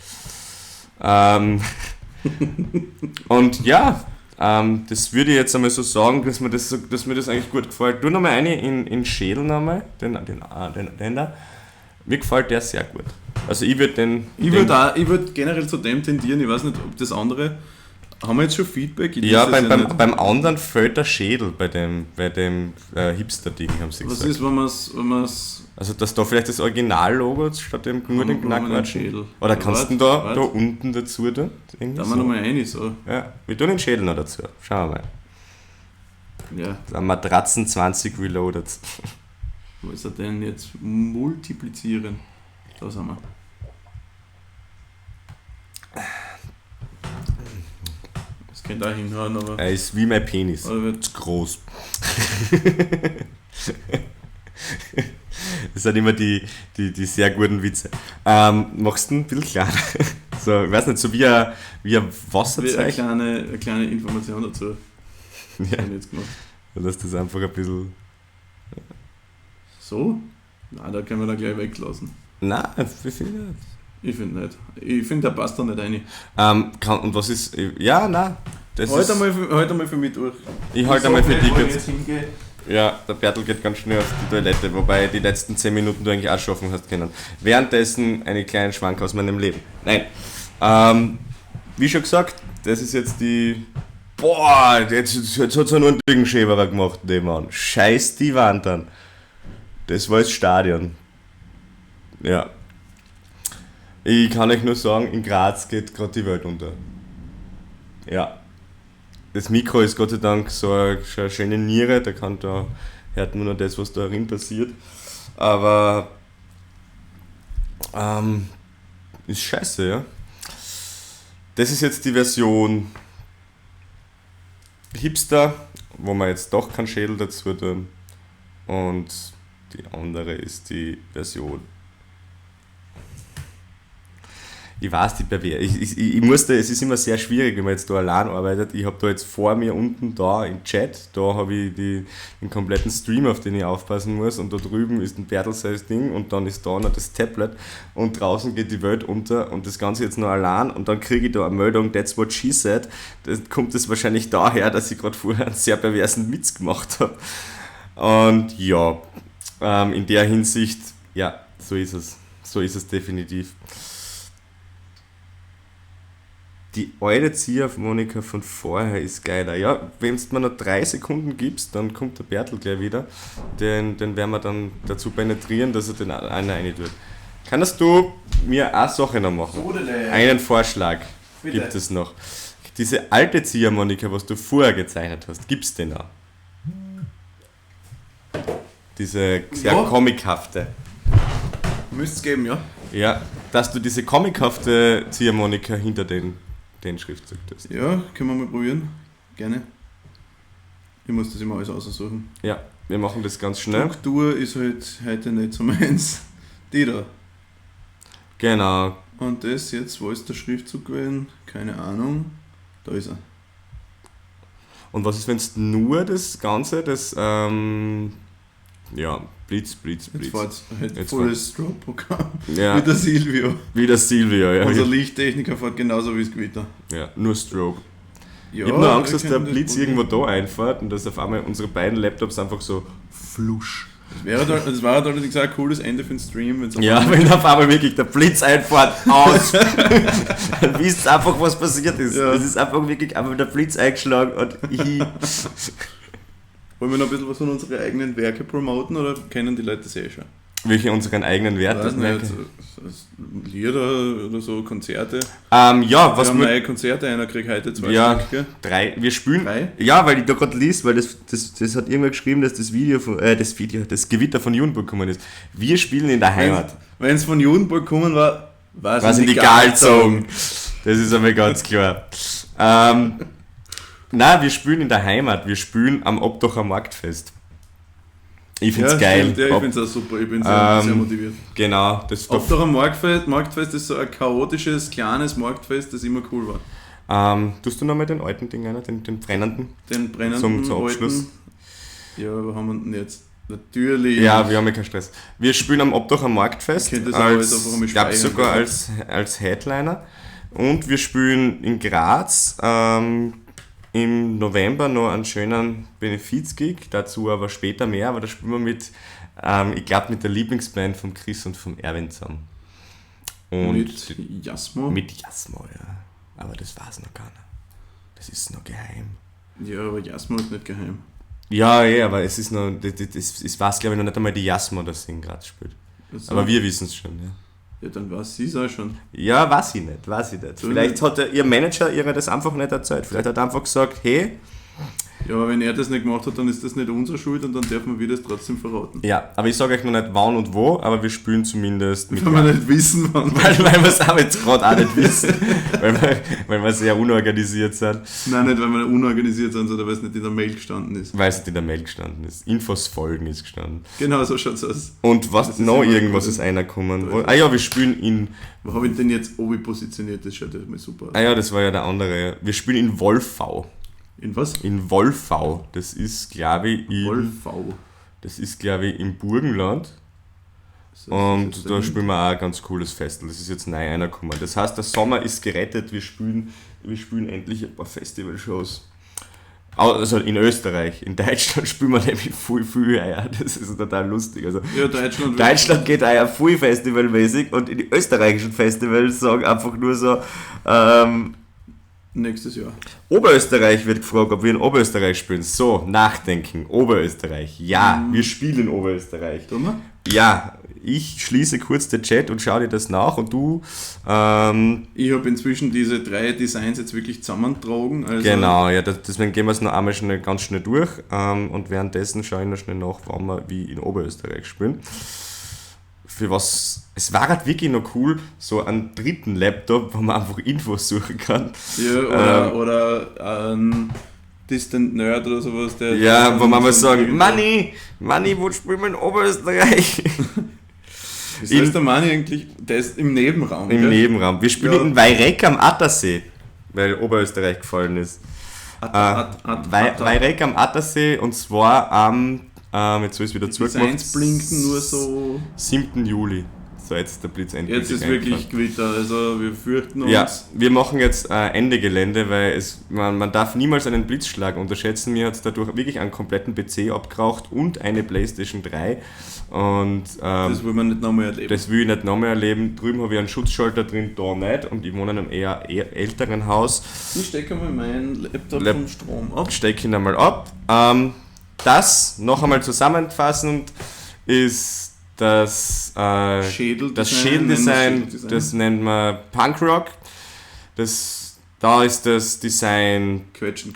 S1: Und ja, das würde ich jetzt einmal so sagen, dass mir das, so, dass mir das eigentlich gut gefällt. Du nochmal eine in Schädel nochmal, den da. Mir gefällt der sehr gut. Also ich würde den...
S2: Ich würde würd generell zu dem tendieren, ich weiß nicht, ob das andere. Haben wir jetzt schon Feedback? Ich
S1: Ja,
S2: lese es nicht.
S1: beim anderen fällt der Schädel bei dem Hipster-Ding, haben sie
S2: Was
S1: gesagt.
S2: ist, wenn man es. Wenn man's,
S1: Also, dass da vielleicht das Original-Logo statt dem nur den
S2: wenn man den
S1: Knackwatschen.
S2: Schädel.
S1: Oder
S2: Ja,
S1: kannst du
S2: wart,
S1: da,
S2: wart.
S1: da unten dazu tun? Irgendwie
S2: Da
S1: so.
S2: haben wir nochmal rein, so.
S1: Ja, wir tun den Schädel noch dazu. Schauen wir mal.
S2: Ja,
S1: Der Matratzen 20 Reloaded.
S2: wo ist er denn jetzt? Multiplizieren. Da sind wir. Das könnte auch hinhauen, aber.
S1: Er ist wie mein Penis.
S2: Oder wird,
S1: Zu groß. Das sind immer die sehr guten Witze. Machst du ein bisschen kleiner? So, ich weiß nicht, so wie ein
S2: wie eine
S1: Wasserzeichen.
S2: kleine, eine kleine Information dazu.
S1: Ja.
S2: Hab ich jetzt gemacht.
S1: Dass das einfach ein bisschen.
S2: So? Nein, da können wir da gleich weglassen.
S1: Nein, ich finde nicht.
S2: Ich finde nicht. Ich finde, der passt da nicht rein.
S1: Und was ist. Ja, nein. Das
S2: Heute
S1: ist,
S2: einmal für mich durch.
S1: ich halte einmal für
S2: sag
S1: dich
S2: nicht, wo ich
S1: jetzt.
S2: jetzt hingehe.
S1: Ja, der Bertel geht ganz schnell auf die Toilette, wobei die letzten 10 Minuten du eigentlich auch schaffen hast können. Währenddessen einen kleinen Schwank aus meinem Leben. Nein. Wie schon gesagt, das ist jetzt die. Boah, jetzt hat es nur einen dicken Schäberer gemacht, nebenan. Scheiß die Wand an. Das war das Stadion. Ja. Ich kann euch nur sagen, in Graz geht gerade die Welt unter. Ja. Das Mikro ist Gott sei Dank so eine schöne Niere, da kann da hört man nur das, was da drin passiert. Aber ist scheiße, ja. Das ist jetzt die Version Hipster, wo man jetzt doch keinen Schädel dazu tun. Und die andere ist die Version. Ich weiß, die Perver. Ich musste, es ist immer sehr schwierig, wenn man jetzt da allein arbeitet. Ich habe da jetzt vor mir unten da im Chat, da habe ich den kompletten Stream, auf den ich aufpassen muss. Und da drüben ist ein Bertel sein Ding und dann ist da noch das Tablet und draußen geht die Welt unter und das Ganze jetzt noch allein. Und dann kriege ich da eine Meldung, that's what she said. Das kommt das wahrscheinlich daher, dass ich gerade vorher einen sehr perversen Witz gemacht habe. Und ja, in der Hinsicht, ja, so ist es. So ist es definitiv. Die alte Ziehharmonika von vorher ist geiler. Ja, wenn du mir noch 3 Sekunden gibst, dann kommt der Bertel gleich wieder. Den werden wir dann dazu penetrieren, dass er den einen rein tut. Kannst du mir eine Sache noch machen? Einen Vorschlag
S2: Bitte.
S1: Gibt es noch. Diese alte Ziehharmonika, was du vorher gezeichnet hast, gibt's den auch? Diese sehr comichafte.
S2: Müsste es geben, ja.
S1: Ja, dass du diese comichafte Ziehharmonika hinter den Schriftzug tust.
S2: Ja, können wir mal probieren. Gerne. Ich muss das immer alles aussuchen.
S1: Ja, wir machen das ganz schnell.
S2: Struktur ist halt heute nicht so meins. Die da.
S1: Genau.
S2: Und das jetzt, wo ist der Schriftzug gewesen? Keine Ahnung. Da ist er.
S1: Und was ist, wenn es nur das Ganze, das, ja, Blitz, Blitz, Blitz.
S2: Jetzt fährt's halt
S1: Jetzt
S2: volles Strobe-Programm.
S1: Ja.
S2: Wie der Silvio.
S1: Wie der Silvio, ja.
S2: Unser Lichttechniker fährt genauso wie das Gewitter.
S1: Ja, nur Strobe.
S2: Ja,
S1: ich hab nur Angst, dass
S2: wir
S1: der
S2: können das
S1: Blitz
S2: probieren.
S1: irgendwo da einfährt und dass auf einmal unsere beiden Laptops einfach so flusch.
S2: Das wäre halt allerdings auch ein cooles Ende für den Stream. Wenn's auf
S1: Ja,
S2: einmal-
S1: wenn auf einmal wirklich der Blitz einfährt, aus. Dann wisst ihr einfach, was passiert ist.
S2: Ja.
S1: Es ist einfach wirklich einfach der Blitz eingeschlagen und ich.
S2: Wollen wir noch ein bisschen was von unseren eigenen Werke promoten oder kennen die Leute das eh schon?
S1: Welche unseren eigenen Werte?
S2: Weiß nicht, so Lieder oder so, Konzerte.
S1: Ja, was
S2: wir haben
S1: wir.
S2: neue Konzerte, einer kriegt heute 2
S1: Ja,
S2: Stück, gell?
S1: 3. Wir spielen.
S2: 3?
S1: Ja, weil ich da gerade liest, weil das hat irgendwer geschrieben, dass das Video von, das Gewitter von Judenburg gekommen ist. Wir spielen in der Heimat.
S2: Wenn es von Judenburg gekommen war, war es
S1: Was in die Gal gezogen. Das ist einmal ganz klar. Nein, wir spielen in der Heimat. Wir spielen am Obdacher Marktfest. Ich find's
S2: Ja,
S1: geil.
S2: Stimmt, ja, ich find's auch super. Ich bin sehr, sehr motiviert.
S1: Genau. Das
S2: Obdacher Marktfest ist so ein chaotisches, kleines Marktfest, das immer cool war.
S1: Tust du nochmal den alten Ding einer, den brennenden?
S2: Den brennenden
S1: Zum Abschluss.
S2: alten. Ja, aber haben wir denn jetzt? Natürlich.
S1: Ja, wir haben ja keinen Stress. Wir spielen am Obdacher Marktfest.
S2: Ich könnte das auch alles einfach einmal
S1: Ich glaube
S2: speichern.
S1: sogar als Headliner. Und wir spielen in Graz im November noch einen schönen Benefizgig, dazu aber später mehr, aber da spielen wir mit, ich glaube, mit der Lieblingsband vom Chris und vom Erwin zusammen. Und
S2: mit Jasmo.
S1: Mit Jasmo, ja. Aber das war's noch gar nicht. Das ist noch geheim.
S2: Ja, aber Jasmo ist nicht geheim.
S1: Ja, ja, aber es ist noch, das weiß, glaube ich, noch nicht einmal die Jasmo, dass sie in Graz spielt.
S2: Also,
S1: Aber wir wissen es schon, ja.
S2: Ja, dann weiß sie es auch schon.
S1: Ja, weiß ich nicht, weiß ich nicht. Vielleicht hat ihr Manager ihr das einfach nicht erzählt. Vielleicht hat er einfach gesagt, hey.
S2: Ja, aber wenn er das nicht gemacht hat, dann ist das nicht unsere Schuld und dann dürfen wir das trotzdem verraten.
S1: Ja, aber ich sage euch noch nicht wann und wo, aber wir spielen zumindest mit.
S2: Weil wir nicht wissen, wann.
S1: Weil wir es auch jetzt gerade auch nicht wissen. weil wir sehr unorganisiert sind.
S2: Nein, nicht weil wir unorganisiert sind, sondern weil es nicht in der Mail gestanden ist.
S1: Weil es nicht in der Mail gestanden ist. Infos folgen ist gestanden.
S2: Genau, so schaut's aus.
S1: Und was noch irgendwas ist einer gekommen. Ah ja, wir spielen in.
S2: Wo habe ich denn jetzt obi positioniert? Das schaut ja mal super aus.
S1: Ah ja, das war ja der andere. Wir spielen in Wolfau.
S2: In was?
S1: In Wolfau. Das ist, glaube ich, in,
S2: Wolfau.
S1: Das ist, glaube ich, im Burgenland. Und da spielen wir auch ein ganz cooles Festival. Das ist jetzt neu reingekommen. Das heißt, der Sommer ist gerettet. Wir spielen endlich ein paar Festivalshows. Also in Österreich. In Deutschland spielen wir nämlich viel, viel Eier. Das ist total lustig. Also
S2: ja,
S1: Deutschland geht Eier viel festivalmäßig und in die österreichischen Festivals sagen einfach nur so,
S2: nächstes Jahr.
S1: Oberösterreich wird gefragt, ob wir in Oberösterreich spielen. So, nachdenken. Oberösterreich. Ja, wir spielen in Oberösterreich.
S2: Tun wir?
S1: Ja, ich schließe kurz den Chat und schaue dir das nach und du...
S2: ich habe inzwischen diese 3 Designs jetzt wirklich zusammengetragen. Also
S1: genau, ja, deswegen gehen wir es noch einmal schnell, ganz schnell durch und währenddessen schaue ich noch schnell nach, wann wir wie in Oberösterreich spielen. Für was... Es war halt wirklich noch cool, so einen dritten Laptop, wo man einfach Infos suchen kann.
S2: Ja, oder ein Distant Nerd oder sowas. Der
S1: ja, wo man mal sagen, Manni, wo spielen wir in Oberösterreich?
S2: Wieso ist der Manni eigentlich? Der ist im Nebenraum.
S1: Im Nebenraum. Wir spielen in Weyregg am Attersee, weil Oberösterreich gefallen ist. Weyregg am Attersee und zwar am, jetzt soll ich es wieder zurückmachen.
S2: Die Designs blinken nur so.
S1: 7. Juli. So, jetzt ist der Blitz endgültig.
S2: Jetzt ist wirklich Gewitter, also wir fürchten uns.
S1: Ja, wir machen jetzt Ende Gelände, weil man darf niemals einen Blitzschlag unterschätzen. Mir hat es dadurch wirklich einen kompletten PC abgeraucht und eine PlayStation 3. Und,
S2: das will man nicht nochmal erleben.
S1: Das will ich nicht nochmal erleben. Drüben habe ich einen Schutzschalter drin, da nicht. Und ich wohne in einem eher älteren Haus.
S2: Ich stecke mal meinen Laptop vom Strom ab.
S1: Stecke ihn einmal ab. Das noch einmal zusammenfassend ist das Schädeldesign, das nennt man Punkrock. Da ist das Design
S2: Quetschen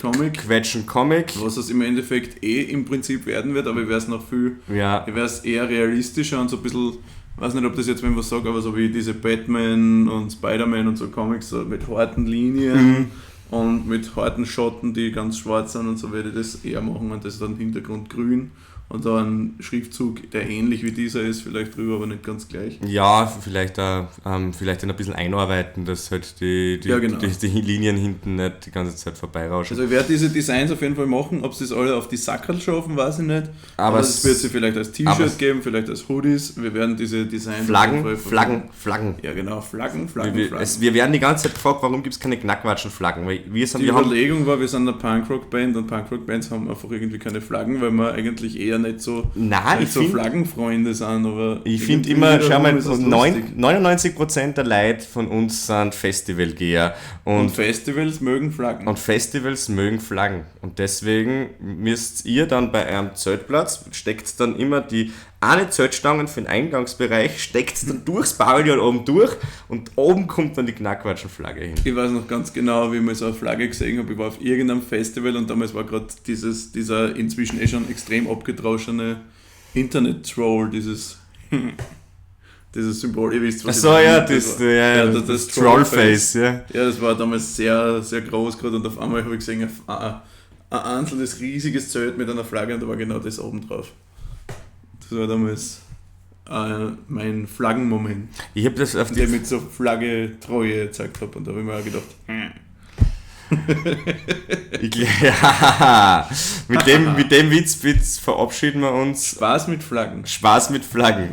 S2: Comic. Was es im Endeffekt im Prinzip werden wird, aber ich werde es noch viel,
S1: ja.
S2: Ich werde es eher realistischer und so ein bisschen, weiß nicht, ob das jetzt wenn was sagt, aber so wie diese Batman und Spider-Man und so Comics, so mit harten Linien und mit harten Schotten, die ganz schwarz sind und so werde ich das eher machen und das ist dann Hintergrund grün. Und da ein Schriftzug, der ähnlich wie dieser ist, vielleicht drüber, aber nicht ganz gleich.
S1: Ja, vielleicht ein bisschen einarbeiten, dass halt die Linien hinten nicht die ganze Zeit vorbeirauschen.
S2: Also ich werde diese Designs auf jeden Fall machen, ob sie es alle auf die Sackerl schaffen, weiß ich nicht. Aber es wird sie vielleicht als T-Shirt geben, vielleicht als Hoodies. Wir werden diese Designs...
S1: Flaggen.
S2: Ja genau, Flaggen.
S1: Wir werden die ganze Zeit gefragt, warum gibt es keine Knackwatschen-Flaggen? Weil wir sind,
S2: die Überlegung war, wir sind eine Punkrock-Band und Punkrock-Bands haben einfach irgendwie keine Flaggen, weil wir eigentlich eher nicht so, Flaggenfreunde sind, aber
S1: ich finde immer, schau mal, 99% der Leute von uns sind Festivalgeher.
S2: Und Festivals mögen Flaggen.
S1: Und Festivals mögen Flaggen. Und deswegen müsst ihr dann bei eurem Zeltplatz, steckt dann immer die eine Zeltstange für den Eingangsbereich, steckt dann durchs Pavillon oben durch und oben kommt dann die Knackwatschenflagge hin.
S2: Ich weiß noch ganz genau, wie ich mal so eine Flagge gesehen habe. Ich war auf irgendeinem Festival und damals war gerade dieser inzwischen schon extrem abgedroschene Internet-Troll, dieses Symbol, ihr wisst, was
S1: ich meine. Achso, ja, das Trollface, ja.
S2: Ja, das war damals sehr, sehr groß gerade und auf einmal habe ich gesehen, ein einzelnes riesiges Zelt mit einer Flagge und da war genau das oben drauf. Das war damals mein Flaggenmoment.
S1: Ich habe das auf
S2: die mit so Flagge Treue gezeigt habe und da habe ich mir auch gedacht,
S1: ja, mit dem Witz verabschieden wir uns.
S2: Spaß mit Flaggen.
S1: Spaß mit Flaggen.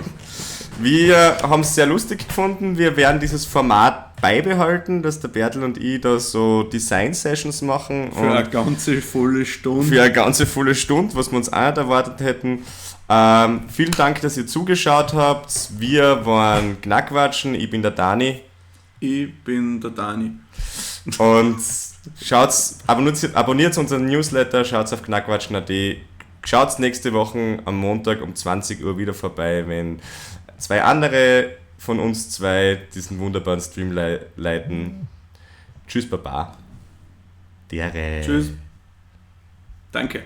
S1: Wir haben es sehr lustig gefunden. Wir werden dieses Format beibehalten, dass der Bertel und ich da so Design-Sessions machen.
S2: Für eine ganze volle Stunde.
S1: Für eine ganze volle Stunde, was wir uns auch nicht erwartet hätten. Vielen Dank, dass ihr zugeschaut habt. Wir waren Knackwatschen. Ich bin der Dani.
S2: Ich bin der Dani.
S1: Und schaut's, abonniert unseren Newsletter, schaut auf knackwatschen.at. Schaut nächste Woche am Montag um 20 Uhr wieder vorbei, wenn zwei andere von uns zwei diesen wunderbaren Stream leiten. Tschüss, Baba. Dere.
S2: Tschüss. Danke.